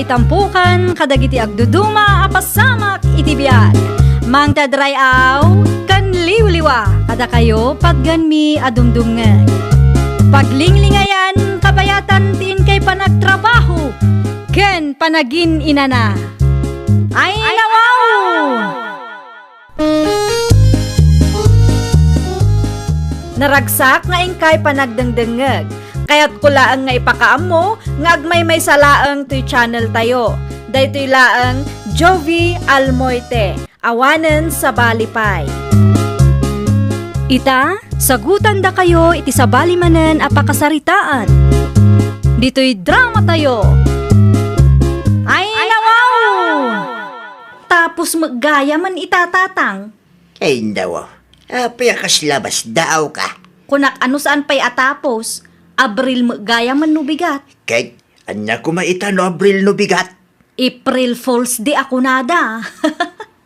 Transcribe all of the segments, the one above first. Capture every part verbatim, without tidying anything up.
Itampukan kadagiti agduduma a pasamak iti biag. Mangted ray-aw ken liwliwa kadakayo patgenmi a dumdumngeg. Paglinglingayan kabayatan ti inkay panagtrabaho ken panagin-inana. Ay, nawaw! Naragsak nga inkay panagdengdengngeg. Kayatko laeng nga ipakaammo nga agmaymaysa laeng toy channel tayo. Daytoy laeng Jovie Almoite, awanen sabali pay. Ita, sagutandakayo iti sabali manen a pakasaritaan. Ditoy drama tayo. Ay, nawaw! Tapos met gayamen ita, Tatang. Ay, nawaw. Apay a kasla basdaaw ka? Kunak, ano saan pay a tapos? Abril met gayamen no bigat. Ket, ania koma ita no Abril no bigat? April Fool's Day a kunada.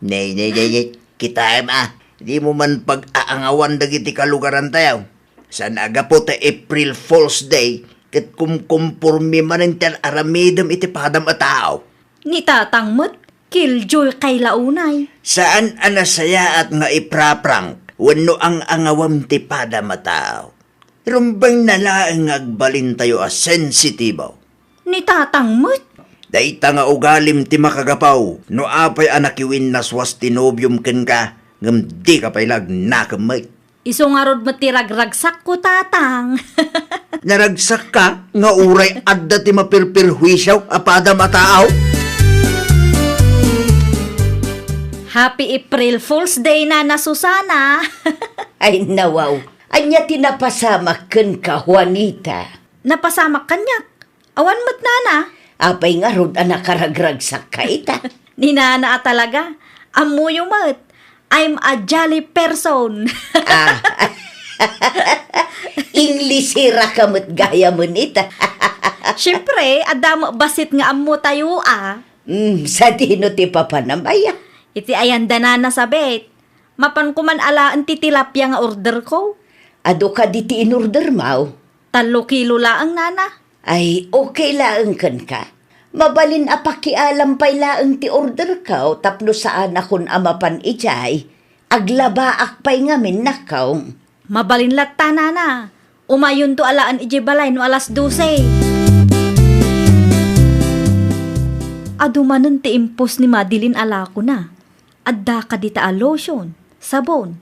Nay, nay, nay, nay. Kitaem a, dimo man pag-aangawan dagiti kalugarantayo. Saan a gapu ta April Fool's Day, ket kumkumpormi manen ti aramidem iti padam a tao. Ni Tatang met, killjoy kay la unay. Saan a nasayaat nga ipra-prank wenno ang-angawam ti padam a tao. Rumbeng na laeng nga agbalintayo a sensitibo. Ni Tatang met. Dayta nga ugalim ti makagapu no apay a nakiwinnaswas ti nobiom kenka, ngem dika pay la agnakem met. Isu ngarud met ti ragragsakko, Tatang. Naragsakka nga uray adda ti mapirpirhuisio a padam a tao? Happy April Fool's Day, Nana Susana! Ay, nawaw. Ania ti napasamak kenka, Juanita? Napasamak kaniak? Awan met, Nana. Apay ngarud a nakaragragsakka ita? Ni Nana a talaga. Ammoyo met. I'm a jolly person. Ah. Inglisera ka met gayamen ita. Siyempre, adda met bassit nga ammotayo a. Mm, sadino ti papanam aya? Iti ayan da, Nana, sabit. Mapanko man alaen ti tilapia nga orderko. Adu kadi ti inordermo? Tallo kilo laeng, Nana. Ay, okay laeng kenka. Mabalin a pakialam pay laeng ti orderko tapno saanakon a mapan idiay. Aglabaak pay ngamin, nako. Mabalin latta, Nana. Umayonto alaen idiay balay no alas dose. Adu manen ti impos ni Madeline a lakona. Adda kadita a lotion, sabon,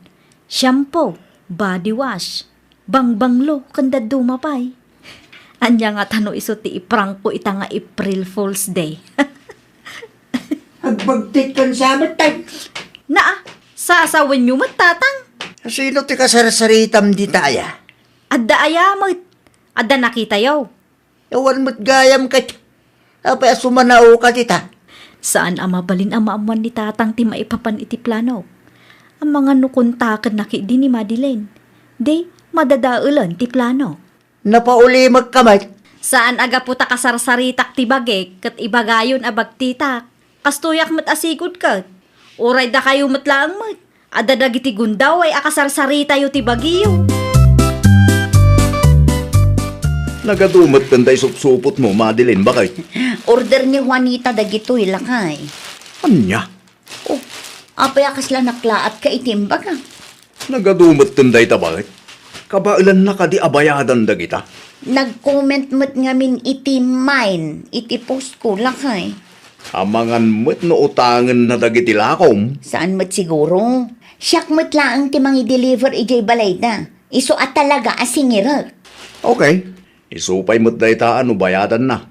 shampoo, body wash, bangbanglo, ken dadduma pay. Ania ngata no isu ti iprankko ita nga April Fool's Day? Agbagtit ken sa met, tay. Naa, sasawenyo met, Tatang. Sino ti kasarsaritam dita aya? Adda aya met. Adda nakitayo. Awan met gayam ket. Apay a sumanaoka dita? Saan a mabalin a maammuan ni Tatang ti maipapan iti planok. Amangan no kontakenna ketdi ni Madeline. Di, madadaelen ti planok. Napaulimekka met. Saan a gapu ta kasarsaritak ti bagik ket ibagayon a bagtitak. Kastoyak met a sigud ket. Uray dakayo met laeng met. Adda dagiti gundaway a kasarsaritayo ti bagiyo. Nagadu met ken dayta isupsupotmo, Madeline, baket? Order ni Juanita dagitoy, lakay. Ania? Oh, apay a kasla naklaatka iti imbaga? Nagadu met ken dayta, baket? Kabaelanna kadi a bayadan dagita? Nag-comment met ngamin iti mine, iti postko, lakay. Amangan met no utangenna dagiti lakom. Saan met siguro. Siak met laeng ti mangi-deliver idiay balayda. Isu a talaga a singirek. Okay. Isu pay met dayta a no bayadanna.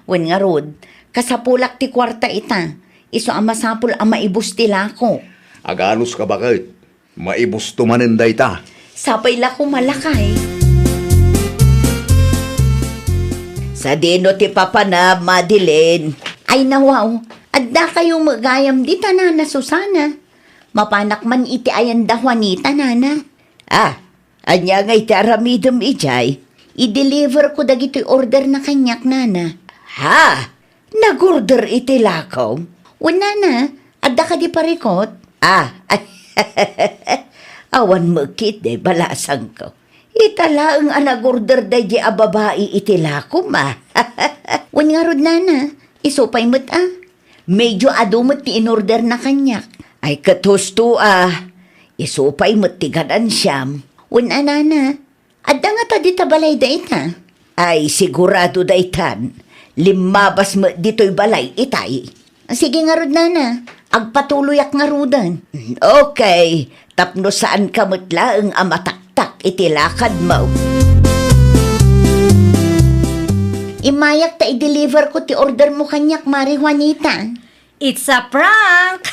Wen ngarud, kasapulak ti kuarta ita. Isu a masapul a maibus ti lako. Aganuska, baket. Maibusto manen dayta. Sapay la koma, lakay. Sadino ti papanam, Madeline? Ay, nawaw, addakayo met gayam dita, Nana Susana. Mapanak man iti ayan da Juanita, Nana. Ah, ania ngay ti aramidem idiay? I-deliver ko dagitoy order na kaniak, Nana. Ha? Nag-order iti lakom? Wen, Nana, adda kadi parikut? Ah, awan met ketdi, balasangko. Ita laeng a nag-order daydi a babai iti lakom, ah. Wen ngarud, Nana, Isu pay met a. Medyo adu met ti inorderna kaniak. Ay, ket husto a. Isu pay met ti gad-ansiam. Wen a, nana, adda ngata dita balay dayta? Ay, sigurado daytan. Limmabas met ditoy balay itay. Sige ngarud, nana. Agpatuloyak ngaruden. Okay. Tapno saanka met laeng a mataktak iti lakadmo. Immayak ta i-deliver ko ti order mo kaniak, Mare Juanita. It's a prank!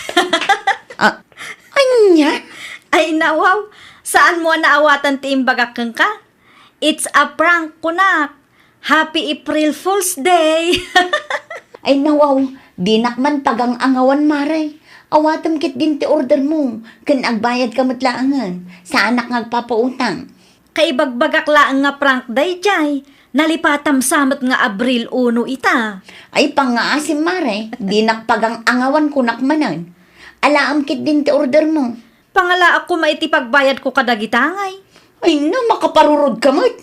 Ah, ania? Ay, nawaw. Saan mo a naawatan ti imbagak kenka? It's a prank, kunak. Happy April Fool's Day! Ay, nawaw. Dinak man pagang-angawan, Mare. Awatem ketdin ti order mo. Ken agbayadka met laengen. Saanak nga agpapautang. Kaibagbagak laeng nga prank daydiay. Nalipatam sa met nga Abril uno ita. Ay, pangngaasim, Mare. Dinak pagang-angawan, kunak manen. Alaem ketdin ti order mo. Pangalaak koma iti pagbayadko kadagita ngay. Ay, no, makaparurod ka met.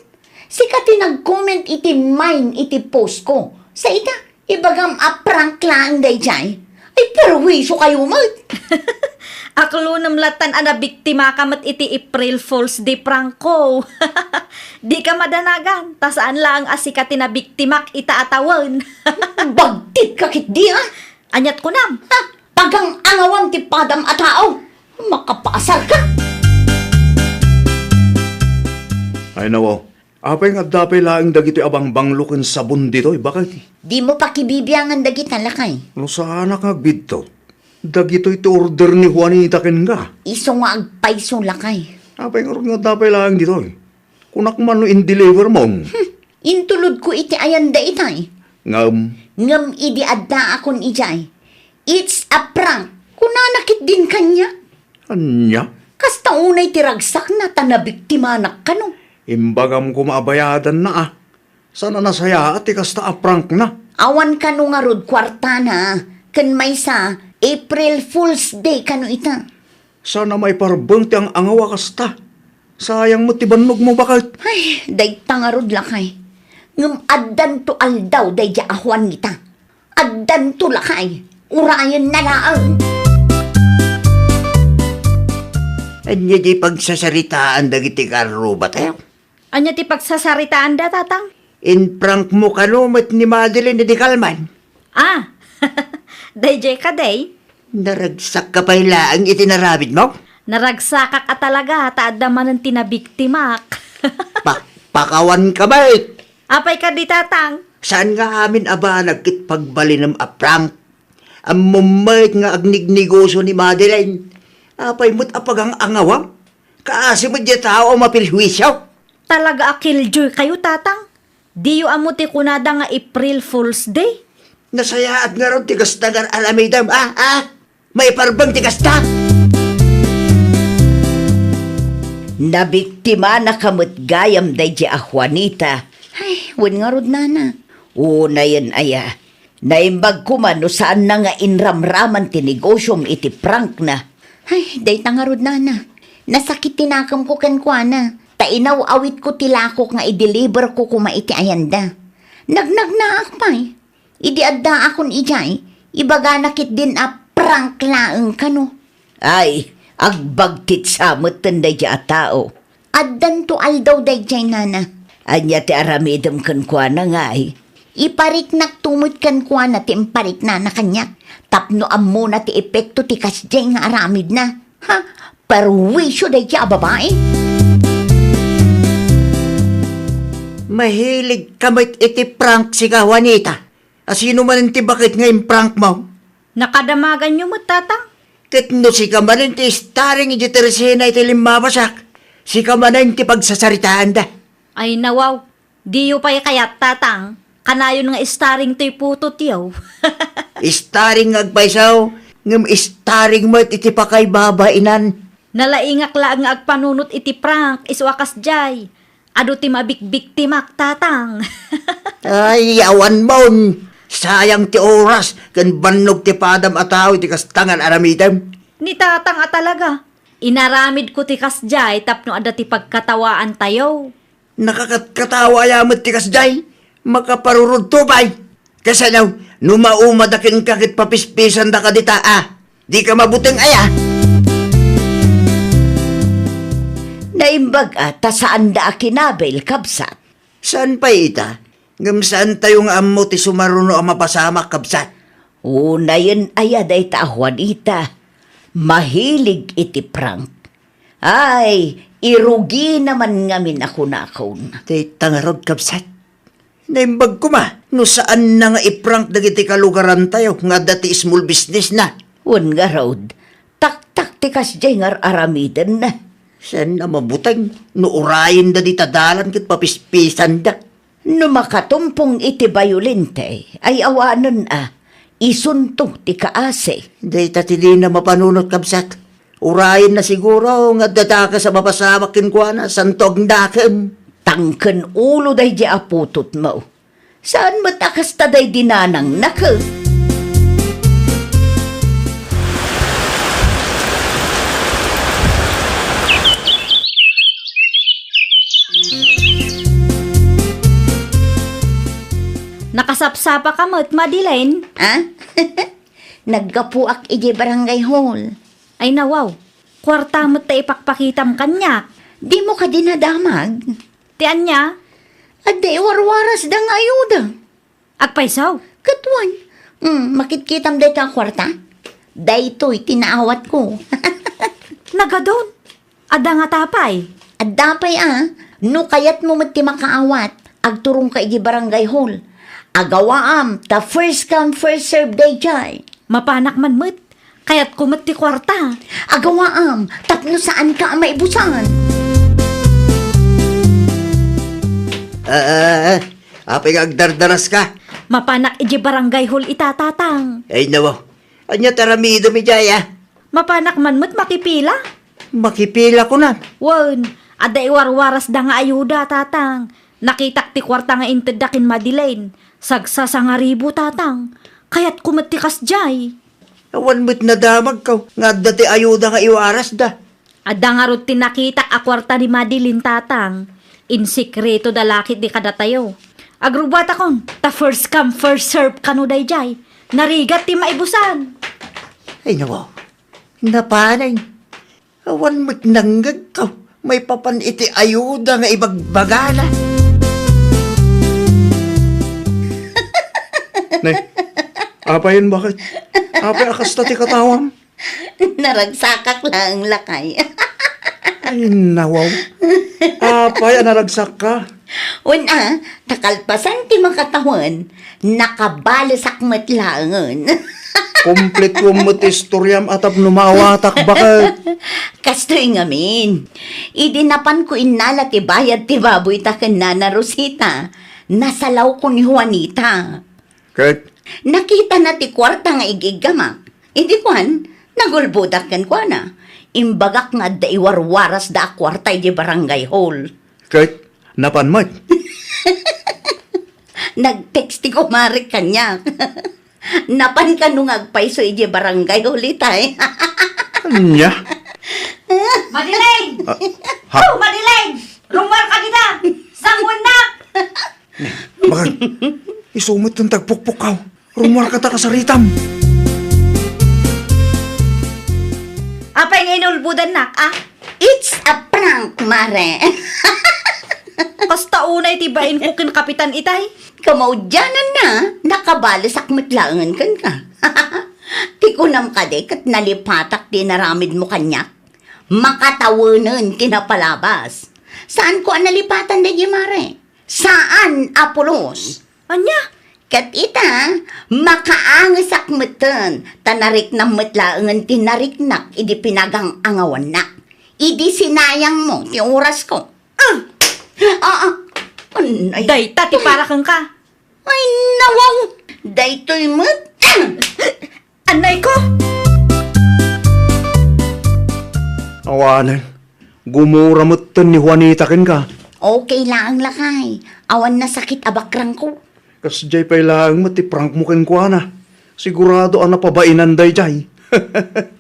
Sika ti nag-comment iti mine iti post ko. Sa ita, ibagam a prank laeng daydiay. Ay, perwisyo kayo met. Aklonem latan a nabiktima ka met iti April Fool's Day prank ko. Di ka madanagan, ta saan laeng a sika ti nabiktimak ita a tawen. Bagtit ka ketdi, a? Aniat kunam? Ha? Pagang-angawan ti padam a tao. Makapaasar ka. Ay, nawaw. Apay nga adda pay laeng dagitoy a bangbanglo ken sabon ditoy, baket? Dimo pakibibiangan dagita, lakay. No saanak nga agbidto, dagitoy ti order ni Juanita kenka. Isu nga agpayso, lakay. Apay ngarud nga adda pay laeng ditoy? Kunak man no in-deliver mo. Hmm, intulodko iti ayanda itay. Ngem? Ngem idi addaakon idiay, "It's a prank," kunana ketdin kaniak. Ania? Kasta unay ti ragsakna ta nabiktimanak kano. Imbagam koma a bayadanna a. Saan a nasayaat ti kasta a prankna? Awan kano ngarud kuartana, ken maysa, April Fool's Day kano ita. Saan a maiparbeng ti ang-angaw a kasta. Sayang met ti bannogmo, baket. Ay, dayta ngarud, lakay. Ngem addanto aldaw daydiay a Juanita. Addanto, lakay. Urayenna laeng. Ania diay pagsasaritaan dagiti karrubatayo? Ania ti pagsasaritaanda, Tatang? In-prank mo kano met ni Madeline idi kalman? Ah, daydiay kadi? Naragsakka pay laeng iti inaramidmo? Naragsakak a talaga ta adda manen ti nabiktimak. Pa-, pakawanka met! Apay kadi, Tatang? Saan nga amin a banag ket pagbalinem a prank? Ammom met nga agnegnegosio ni Madeline. Apay met a pagang-angawam? Kaasi met diay tao a maperhuisio. Talaga a killjoy kayo, Tatang. Diyo ammo ti kunada nga April Fool's Day? Nasayaat ngarud ti kasta nga aramidem, a, a? Maiparbeng ti kasta? Nabiktimanaka met gayam daydiay a Juanita. Ay, wen ngarud, nana. Unayen aya. Naimbag koma no saanna nga inramraman ti negosiom iti prankna. Ay, dayta ngarud, nana. Nasakit ti nakemko kenkuana, ta inaw-awitko ti lakok nga i-deliver ko koma iti ayanda. Nagnagnaak pay. Idi addaakon idiay, ibagana ketdin a prank laeng kano. Ay, agbagtit sa metten daydiay a tao. Addanto aldaw daydiay, nana. Ania ti aramidem kenkuana ngay? Ipariknakto met kenkuana ti impariknana kaniak, tapno ammona ti epekto ti kasdiay nga aramidna. Ha? Perwisyo daydiay a babai? Mahilig ka met iti prank, sika, Juanita. A sino manen ti baket nga imprank mo? Nakadamaganyo met, Tatang. Ket no sika manen ti starring iti tersena iti limmabasak, sika manen ti pagsasaritaanda. Ay, nawaw. Diyo pay kayat, Tatang. Kanayon nga starring toy putotyo. Starring nga agpayso, ngem starring met iti pakaibabainan. Nalaingak laeng nga agpanunot iti prank, isu a kasdiay. Adu ti mabikbiktimak, Tatang. Ay, awan mon! Sayang ti oras ken bannog ti padam a tao iti kasta nga aramidem. Ni Tatang a talaga. Inaramidko ti kasdiay tapno adda ti pagkatawaantayo. Nakakatkatawa aya met ti kasdiay? Makaparurudto pay. Kasano, no maumada kenka ket papispisanda ka dita, a? Dika mabuteng aya? Naimbag a ta saanda a kinabil, kabsat. Saan pay ita? Ngem saantayo nga ammo ti sumaruno a mapasamak, kabsat. Unayen aya dayta a Juanita. Mahilig iti prank. Ay, irugina man ngamin a kunakon. Dayta ngarud, kabsat. Naimbag koma, no saanna nga iprank dagiti kalugarantayo nga adda ti small business na. Wen ngarud, taktak ti kasdiay nga ar-aramidenna. Saan a mabuteng no urayenda dita dalan ket papispisanda. No makatumpong iti bayolente, ay awanen a, isunto ti kaasi. Dayta ti dina mapanunot, kabsat. Urayenna siguro nga adda dakes a mapasamak kenkuana, santo agnakem. Tangken ulo daydi a putotmo. Saan met a kasta daydi nanangnak. Nakasapsapaka met, Madeline? Ha? Naggapuak idiay barangay hall. Ay, nawaw. Kuarta met ta ipakpakitam kaniak. Dimo kadi nadamag? Ti ania? Adda iwarwarasda nga ayuda. Agpayso? Ket wen. Hmm, makitkitam dayta a kuarta? Daytoy ti naawatko. Nagadun. Adda ngata pay? Adda pay a. No kayatmo met ti makaawat, agturongka idiay barangay hall. Agawaam ta first come, first serve daydiay. Mapanak man met. Kayatko met ti kuarta. Agawaam tapno saanka a maibusan. Ah, ah, ah. Apay nga agdardaraska? Mapanak idiay barangay hall ita, Tatang. Ay, nawaw. Ania ti aramidem idiay, a? Mapanak man met makipila. Makipila, kunam? Wen, adda iwarwarasda nga ayuda, Tatang. Nakitak ti kuarta nga intedda ken Madeline. Sagsasangaribu, Tatang. Kayatko met ti kasdiay. Awan met nadamagko nga adda ti ayuda nga iwarasda. Adda ngarud ti nakitak a kuarta ni Madeline, Tatang. Insekreto da lakit di kadatayo. Agrubbuatakon, ta first come, first serve kano daydiay. Narigat ti maibusan. Ay, nawaw. Napanen. Awan met nangngegko maipapan iti ayuda nga ibagbagana. Nay, apayen, baket? Apay a kasta ti katawam? Naragsakak laeng, lakay. Ay, nawaw. Apay a naragsakka? Wen a, ta kalpasan ti makatawen, nakabalesak met laengen. Kompletuem met ti istoriam a tapno maawatak, baket. Kastoy ngamin, idi napanko innala ti bayad ti baboyta ken Nana Rosita, nasalawko ni Juanita. Ket? Nakitana ti kuarta nga ig-iggamak. Idi kuan, nagulbodak kenkuana. Imbagak nga adda iwarwarasda a kuarta idiay barangay hall. Ket napan met? Nag-text ti kumarek kaniak. Napan kano nga agpayso idiay barangay hall itay. Ania? Madeline! Ah, ha? Oh, Madeline! Rummuarka dita! Sanguennak! Baket, isu met ti agpukpukkaw. Rummuarka ta kasaritam. Apay nga inulbodannak, a? It's a prank, Mare. Kasta unay ti bainko ken Kapitan itay. Kamaudiananna, nakabalesak met laengen kenka. Ti kunam kadi ket nalipatak ti inaramidmo kaniak? Makatawenen ti napalabas. Saanko a nalipatan daydiay, Mare. Saan a pulos. Ania? Ket ita, makaangesak metten, ta nariknam met laengen ti nariknak idi pinagang-angawannak. Idi sinayangmo ti orasko. Ah! Ah, ah. Anay. Dayta ti para kenka. Ay, nawaw! Daytoy met. Ah! Anay ko! Awanen, gumura metten ni Juanita kenka. Okay laeng, lakay. Awan nasakit a bakrangko. Kasdiay pay laeng met ti prankmo kenkuana. Sigurado a napabainan daydiay.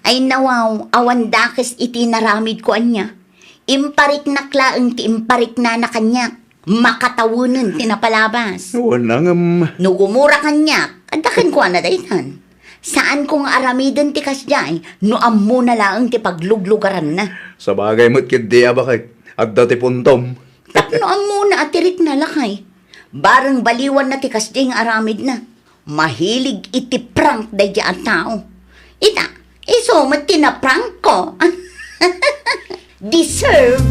Ay, nawaw, awan dakes iti naramidko ania. Impariknak laeng ti impariknana kaniak. Makatawenen ti napalabas. Wen, ngem. No gumura kaniak, adda kenkuana daytan. Saanko nga aramiden ti kasdiay no ammona laeng ti pagluglugaranna. Sabagay met ketdi a baket, adda ti puntom. Tapno ammona a tirikna, lakay. Bareng baliwanna ti kasdiay nga aramidna. Mahilig iti prank daydi a tao. Ita, isu met ti naprankko. Deserve.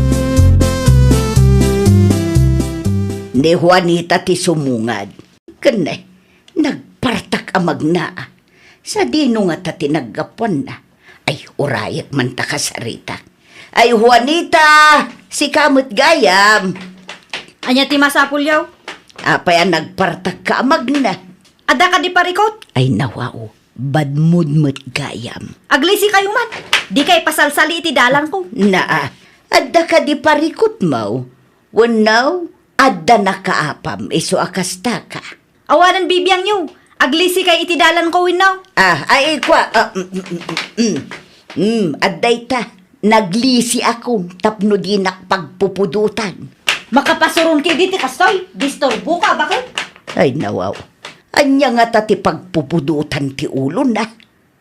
Ni Juanita ti sumungad. Ken ne, nagpartak a magna. Sadino ngata ti naggapuanna? Ay, urayek man ta kasaritak. Ay, Juanita! Sika met gayam! Ania ti masapulyo? Apay a nagpartakka a magna? Adda kadi parikut? Ay, nawaw. Badmod met gayam. Aglisikayo man. Dikay pasalsali iti dalanko. Naa, adda kadi parikutmo? Wenno, adda nakaapam isu a kastaka? Awanen bibiangyo. Aglisikay iti dalanko wenno? Ah, ay, kua, ah, mm, mm, mm, mm. Mm, adda ita. Naglisiakon tapno dinak pagpupudotan. Makapasuron ketdi ti kastoy? Disturboka, baket? Ay, nawaw. Ania ngata ti pagpupudotan ti ulona?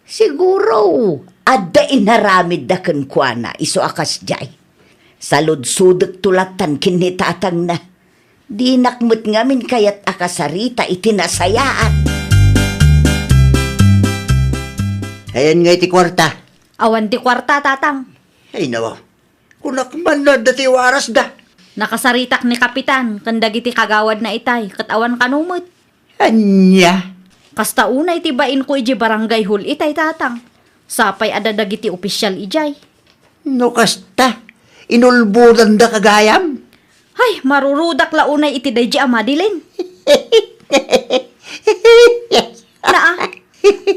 Siguro, adda inaramidda kenkuana isu a kasdiay. Saludsodekto lattan ken ni tatangna. Dinak met ngamin kayat a kasarita iti nasayaat. Ayan nga iti kuarta. Awan ti kuarta, tatang. Ay, nawa. Kunak man no adda ti warasda. Nakasaritak ni Kapitan ken dagiti kagawadna itay, ket awan kano met. Ania? Kasta unay ti bainko idiay barangay hall itay, tatang. Sapay adda dagiti opisial idiay. No kasta, inulbodanda ka gayam? Ay, marurudak la unay iti daydi a Madeline. Naa,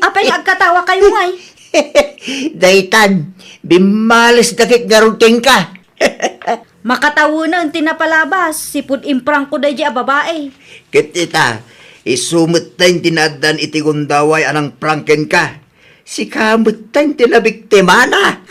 apay nga agkatawakayo ngay? Daytan, bimmalesda ket ngarud kenka. Makatawenen ti napalabas, sipud imprangko daydi a babai. Ket ita, isu metten ti naaddan iti gundaway a nangprank kenka. Sika metten ti nabiktimana.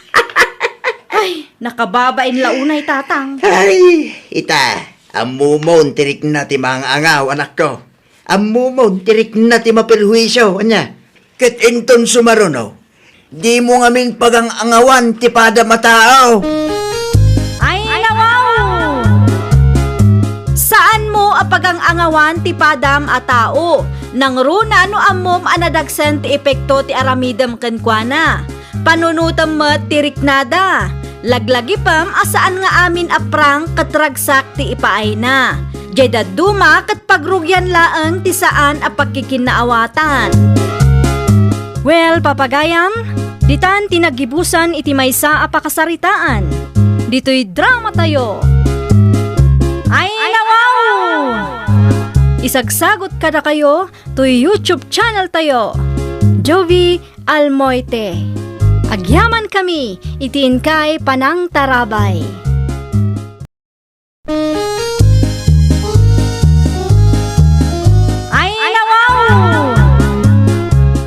Ay, nakababain la unay, tatang. Ay, ita, ammomon ti rikna ti maangaw, anakko. Ammomon ti rikna ti maperhuisio, ania? Ket inton sumaruno, dimo ngamin pagang-angawan ti padam a tao. Ay, nawaw! Saanmo a pagang-angawan ti padam a tao. Nangruna no ammom a nadagsen ti epekto ti aramidem kenkuana. Panunotem met ti riknada. Laglagipem a saan nga amin a prank ket ragsak ti ipaayna. Diay dadduma ket pagrugian laeng ti saan a pagkikinnaawatan. Well, papagayam, ditan ti naggibusan iti maysa a pakasaritaan. Ditoy dramatayo. Ay, nawaw! Isagsagot kadakayo toy YouTube channel tayo, Jovi Almoite. Agyamankami iti inkay panangtarabay. Ay, nawaw!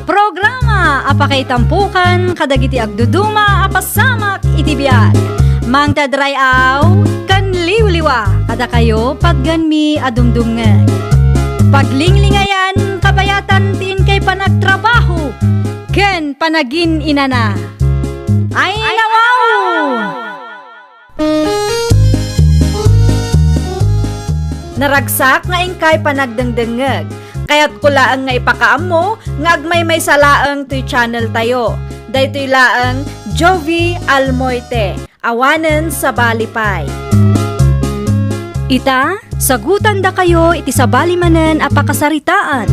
Programa a pakaitampokan kadagiti agduduma a pasamak iti biag. Mangted ray-aw ken liwliwa kadakayo patgenmi a dumdumngeg. Paglinglingayan, kabayatan ti inkay panagtrabaho ken panagin-inana. Ay, nawaw! Naragsak nga inkay panagdengdengngeg. Kayatko laeng nga ipakaammo nga agmaymaysa laeng toy channel tayo. Daytoy laeng Jovi Almoite. Awanen sabali pay. Ita, sagutandakayo iti sabali manen a pakasaritaan.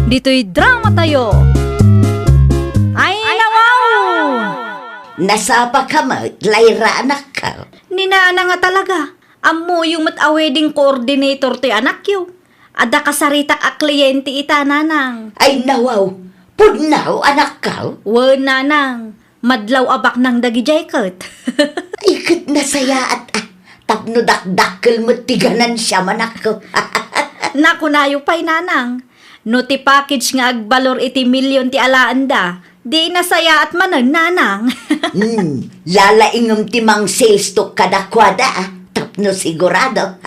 Ditoy dramatayo. Ay, nawaw! Nasapaka met, Lyra, anakko. Ni Nana nga talaga. Ammoyo met a wedding coordinator ti anakyo. Adda kasaritak a kliyente ita, Nanang. Ay, nawaw. Pudno, anakko? Wen, Nanang. Madlaw a baknang dagidiay ket. Ay, ket nasayaat, a. Tapno dakdakkel met ti ganansiam, anakko. Nakunayo pay, Nanang. No ti package nga agbalor iti milyon ti alaenda, di nasayaat manen, Nanang. Hmm, lalaingem ti mang-sales talk kadakuada, a, tapno sigurado.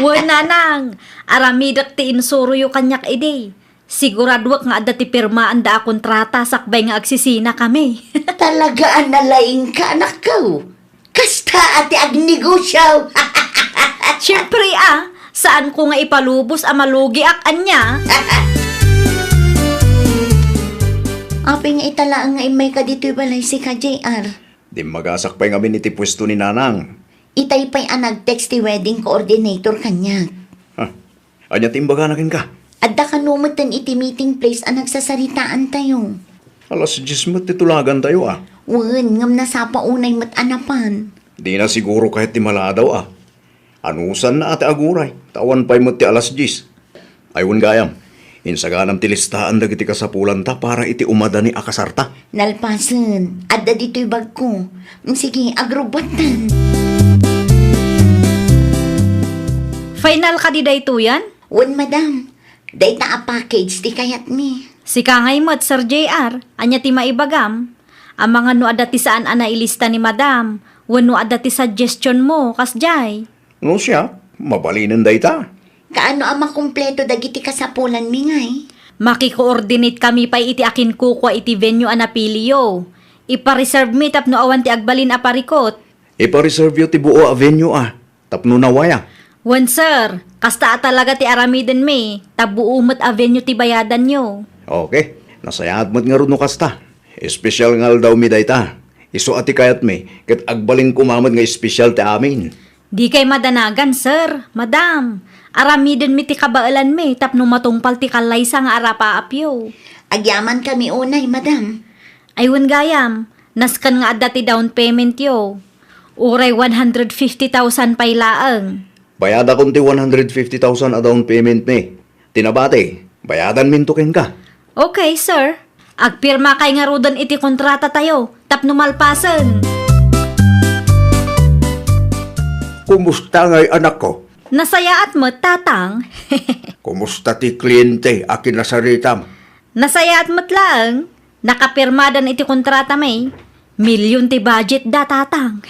Wen, nanang, aramidek ti insuroyo kaniak idi. Siguraduek nga adda ti pirmaanda a kontrata sakbay nga agsisinakami. Talaga a nalaingka, anakko. Kasta a ti agnegosyo. Siyempre, a, saanko nga ipalubos a malugiak ania. Apay nga ita laeng nga immayka ditoy balay, sika, J R? Dimmagasak pay ngamin iti puesto ni Nanang. Itay pay a nag-text ti wedding coordinator kaniak. Ha? Ania ti imbagana kenka? Adda kano metten iti meeting place a nagsasaritaantayo. Alas dies met ti tulagantayo, a. Wen, ngem nasapa unay met a napan. Dina siguro kayat ti maladaw, a. Anusanna a ti aguray, ta awan pay met ti alas dies. Ay, wen gayam, insaganam ti listaan dagiti kasapulanta para iti umadani a kasarta. Nalpasen, adda ditoy bagko. Sige, agrubbuatan. Final kadi daytoyen? Wen, madam. Dayta a package ti kayatmi. Sika ngay met, Sir J R, ania ti maibagam? Amangan no adda ti saan a nailista ni madam, wenno adda ti suggestion mo, kasdiay? No siak, mabalinen dayta. Kaano a makumpleto dagiti kasapulanmi ngay? Maki-coordinate kami pay iti akinkukua iti venue a napiliyo. Ipareserve mi tapno awan ti agbalin a parikut. Ipareserve yo ti buo a venue a, tapno nawaya. Wen, sir, kasta a talaga ti aramidenmi, ta buo met a venue ti bayadanyo. Okay, nasayaat met ngarud no kasta. Espesyal nga aldawmi dayta. Isu a ti kayatmi, ket agbalin koma met nga espesyal ti amin. Dikay madanagan, sir, madam. Aramidenmi ti kabaelanmi tapno matungpal ti kallaysa nga arapaapyo. Agyamankami unay, madam. Ay, wen gayam, nasken nga adda ti down paymentyo. Uray one hundred fifty thousand pay laeng. Bayadakon ti one hundred fifty thousand a down paymentmi. Ti nabati, bayadanminto kenka. Okay, sir. Agpirmakay ngaruden iti kontratatayo tapno malpasen. Kumusta ngay, anakko? Nasayaat met, tatang. Kumusta ti kliente a kinasaritam? Nasayaat met laeng. Nakapirmadan iti kontratami. Million ti budgetda, tatang.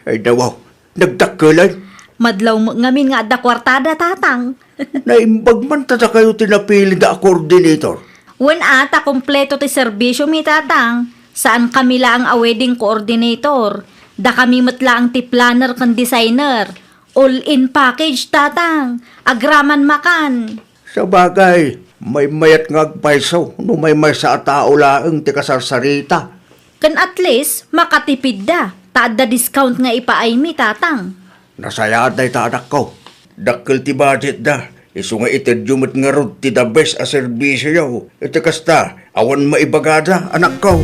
Ay, nawaw. Nagdakkelan? Madlaw met ngamin nga adda kuartada, tatang. Naimbag man ta dakayo ti napilida a coordinator. Wen a, ta kompleto ti serbisiomi, tatang. Saankami laeng a wedding coordinator. Dakami met laeng ti planner ken designer. All-in package, tatang. Agraman makan. Sabagay, maymayat nga agpayso no maymaysa a tao laeng ti kasarsarita. Ken at least, makatipidda, ta adda discount nga ipaaymi, tatang. Nasayaat dayta, anakko. Dakkel ti budgetda, isu nga itedyo met ngarud ti the best a serbisioyo. Iti kasta, awan maibagada, anakko.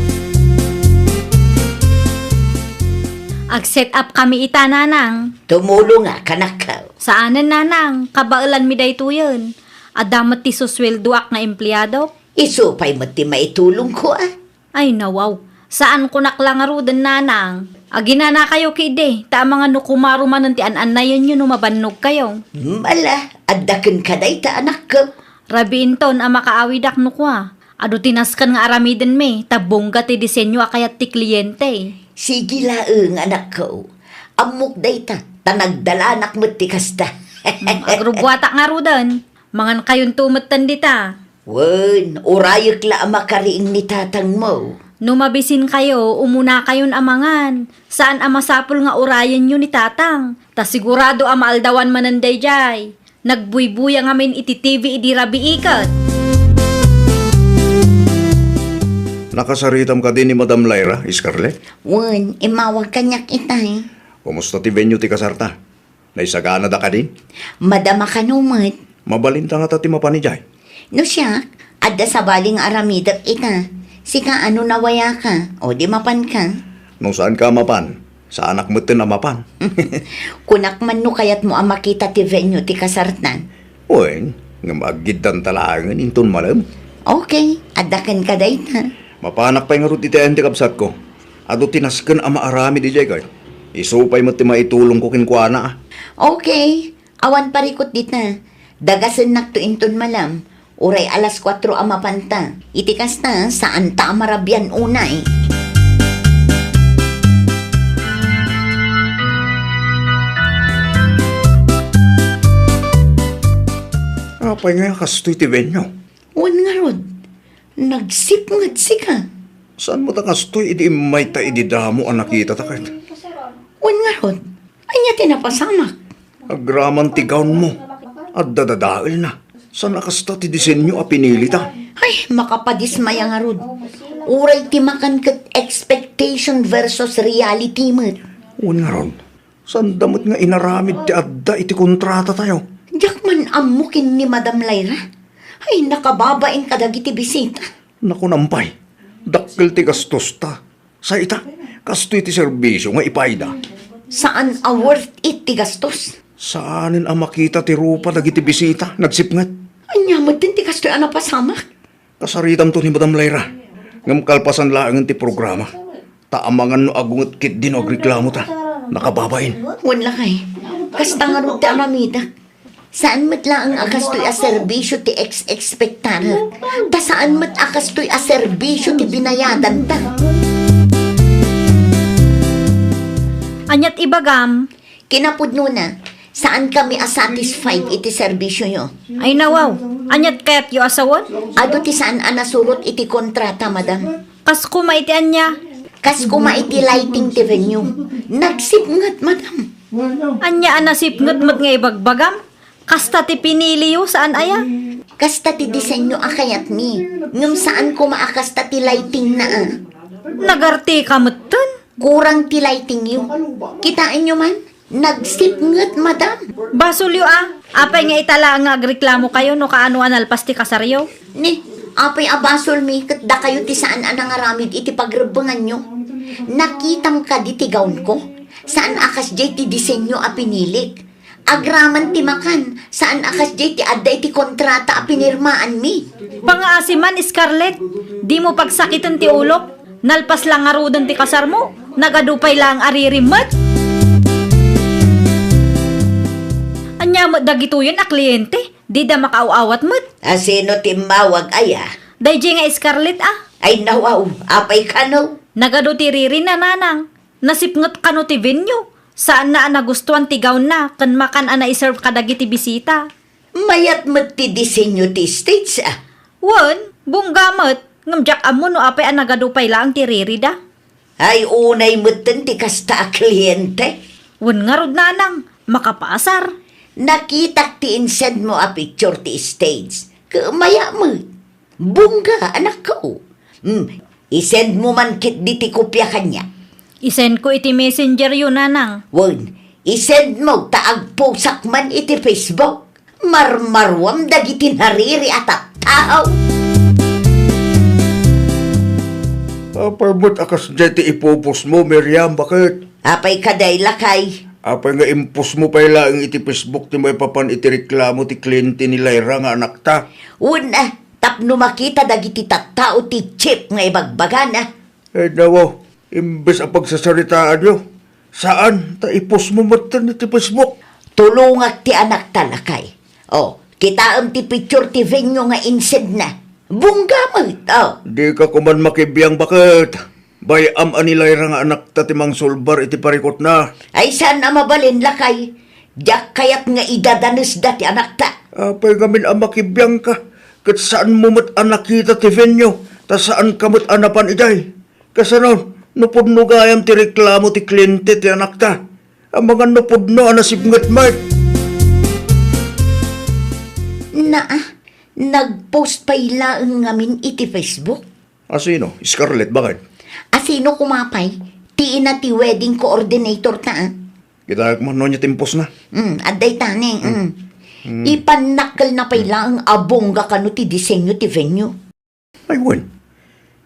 Ag-set up kami ita, nanang. Tumulongak, anakko. Saanen, nanang, kabaelanmi daytoyen. Adda met ti susueldoak nga empleado. Isu pay met ti maitulongko, a. Ay, nawaw. Saankonak la ngaruden, nanang. Aginanakayo ketdi, ta amangan no kumaro manen ti an-annayenyo no mabannogkayo. Mala, adda kenka dayta, anakko. Rabiinton a makaawidak no kua. Adu ti nasken nga aramidenmi, ta bongga ti disenyo a kayat ti kliente. Sige laeng, anakko. Ammok dayta, ta nagdalanak met ti kasta. Hmm, agrubbuatak ngaruden. Mangankayonto metten dita. Wen, urayek la a makariing ni tatangmo. No mabisinkayo, umunakayon a mangan. Saan a masapul nga urayenyo ni tatang. Ta sigurado a maaldawan manen daydiay. Nagbuybuya ngamin iti T V idi rabii ket. Nakasaritam kadi ni Madam Lyra, Scarlett? Wen, immawag kaniak itay. Kumusta ti venue ti kasarta? Naisaganada kadi? Madama kano met. Mabalinta ngata ti mapan idiay? No siak, adda sabali nga aramidek ita. Sika, ano nawayaka? O di mapanka? No saanka a mapan, saanak metten a mapan. Kunak man no kayatmo a makita ti venue ti kasartan. Wen, ngem aggiddanta laengen inton malem. Okay, adda kenka dayta. Mapanak pay ngarud iti ayan ti kabsatko. Adu ti nasken a maaramid idiay ket isu pay met ti maitulongko kenkuana. Okay, awan parikut dita. Dagasennakto inton malem. Uray alas kuatro a mapanta. Iti kasta, saanta a marabian unay. Apay ngay a kastoy ti venue? Wen ngarud, nagsipnget sika. Saan met a kastoy idi immayta idi damo a nakitata ket? Wen ngarud, ania ti napasamak? Agraman ti gownmo, adda dadaelna. Saan a kasta ti disenyo a pinilita? Ay, makapadismaya ngarud. Uray ti makan ket expectation versus reality met. Wen ngarud, saanda met nga inaramid ti adda iti kontratatayo. Diak man ammo ken ni Madam Lyra. Ay, nakababain kadagiti bisita. Nakunam pay, dakkel ti gastosta. Sa ita, kastoy ti serbisyo nga ipayda. Saan a worth it ti gastos. Saanen a makita ti rupa dagiti bisita, nagsipnget. Ania met ti kastoy a napasamak? Kasaritamto ni Madam Lyra. Ngem kalpasan laengen ti programa. Ta amangan no agunget ketdi no agreklamota. Nakababain. Wen lakay, kasta ngarud ti aramidek. Saan met laeng a kastoy a serbisyo ti ex-expectarek. Ta saan met a kastoy a serbisyo ti binayadanta. Aniat ibagam? Kinapudnona, saan kami a satisfied iti serbisioyo. Ay nawaw, aniat kayatyo a sawen? Adu ti saan a nasurot iti kontrata, madam. Kas koma iti ania? Kas koma iti lighting ti venue. Nagsipnget, madam. Ania a nasipnget met nga ibagbagam? Kasta ti piniliyo, saan aya? Kasta ti disenyo a kayatmi. Ngem saan koma a kasta ti lightingna a. Nagartika metten? Kurang ti lightingyo. Kitaenyo man? Nagsipnget, madam. Basolyo a. Apay nga ita laeng nga agreklamokayo no kaano a nalpas ti kasaryo? Ni, apay a basolmi ket dakayo ti saan a nangaramid iti pagrebbenganyo? Nakitam kadi ti gownko? Saan a kasdiay ti disenyo a pinilik? Agraman ti makan, saan a kasdiay ti adda iti kontrata a pinirmaanmi. Pangaasi man, Scarlett, dimo pagsakiten ti ulok. Nalpas la ngaruden ti kasarmo, nagadu pay laeng a riri met. Ania met dagitoyen a kliente? Dida makaaw-awat met. A, sino ti immawag aya? Daydiay nga Scarlett a. Ay, nawaw, apay kano? Nagadu ti riri, nanang. Nasipnget kano ti venue? Saanna a nagustuan ti gownna ken makan a naiserve kadagiti bisita. Mayat met ti disenyo ti stage a. Wen, bungga met, ngem diak ammo no apay a nagadu pay laeng ti ririda. Ay, unay metten ti kasta a kliente. Wen ngarud, nanang, makapaasar. Nakitak ti insendmo a picture ti stage. Ket mayat met. Bungga, anakko. Hmm, isendmo man ketdi ti kopia kaniak. Isendko iti messengeryo, nanang. Wen, isendmo ta agposak man iti Facebook. Marmaruam dagiti nariri a tattao. Apay met a kasdiay ti ipupostmo, Miriam, baket? Apay kadi, lakay? Apay nga impostmo pay laeng iti Facebook ti maipapan iti reklamo ti kliente ni Lyra nga anakta? Wen a, tapno makita dagiti tattao ti cheap nga ibagbagana. Ay, nawaw, imbes a pagsasaritaanyo, saan ta ipostmo metten iti Facebook. Tulongak ti anakta, lakay. O, kitaem ti picture ti venue nga insendna. Bungga met, o. Dika koman makibiang, baket? Bay-am a ni Lyra nga anakta ti mangsulbar iti parikutna. Ay, saan a mabalin, lakay. Diak kayat nga idadanesda ti anakta. Apay ngamin a makibiangka, ket saanmo met a nakita ti venue, ta saanka met a napan idiay. Kasano, no pudno gayam ti reklamo ti kliente ti anakta? Amangan no pudno a nasipnget met. Naa, nagpost pay laeng ngamin iti Facebook. Asino? Scarlett, baket? Asino koma pay? Ti ina ti wedding coordinator ta, a. Kitaek man no ania ti impostna. Mm, adda itay, mm. Mm. Ipannakkelna pay laeng a bongga kano ti disenyo ti venue. Ay, wen.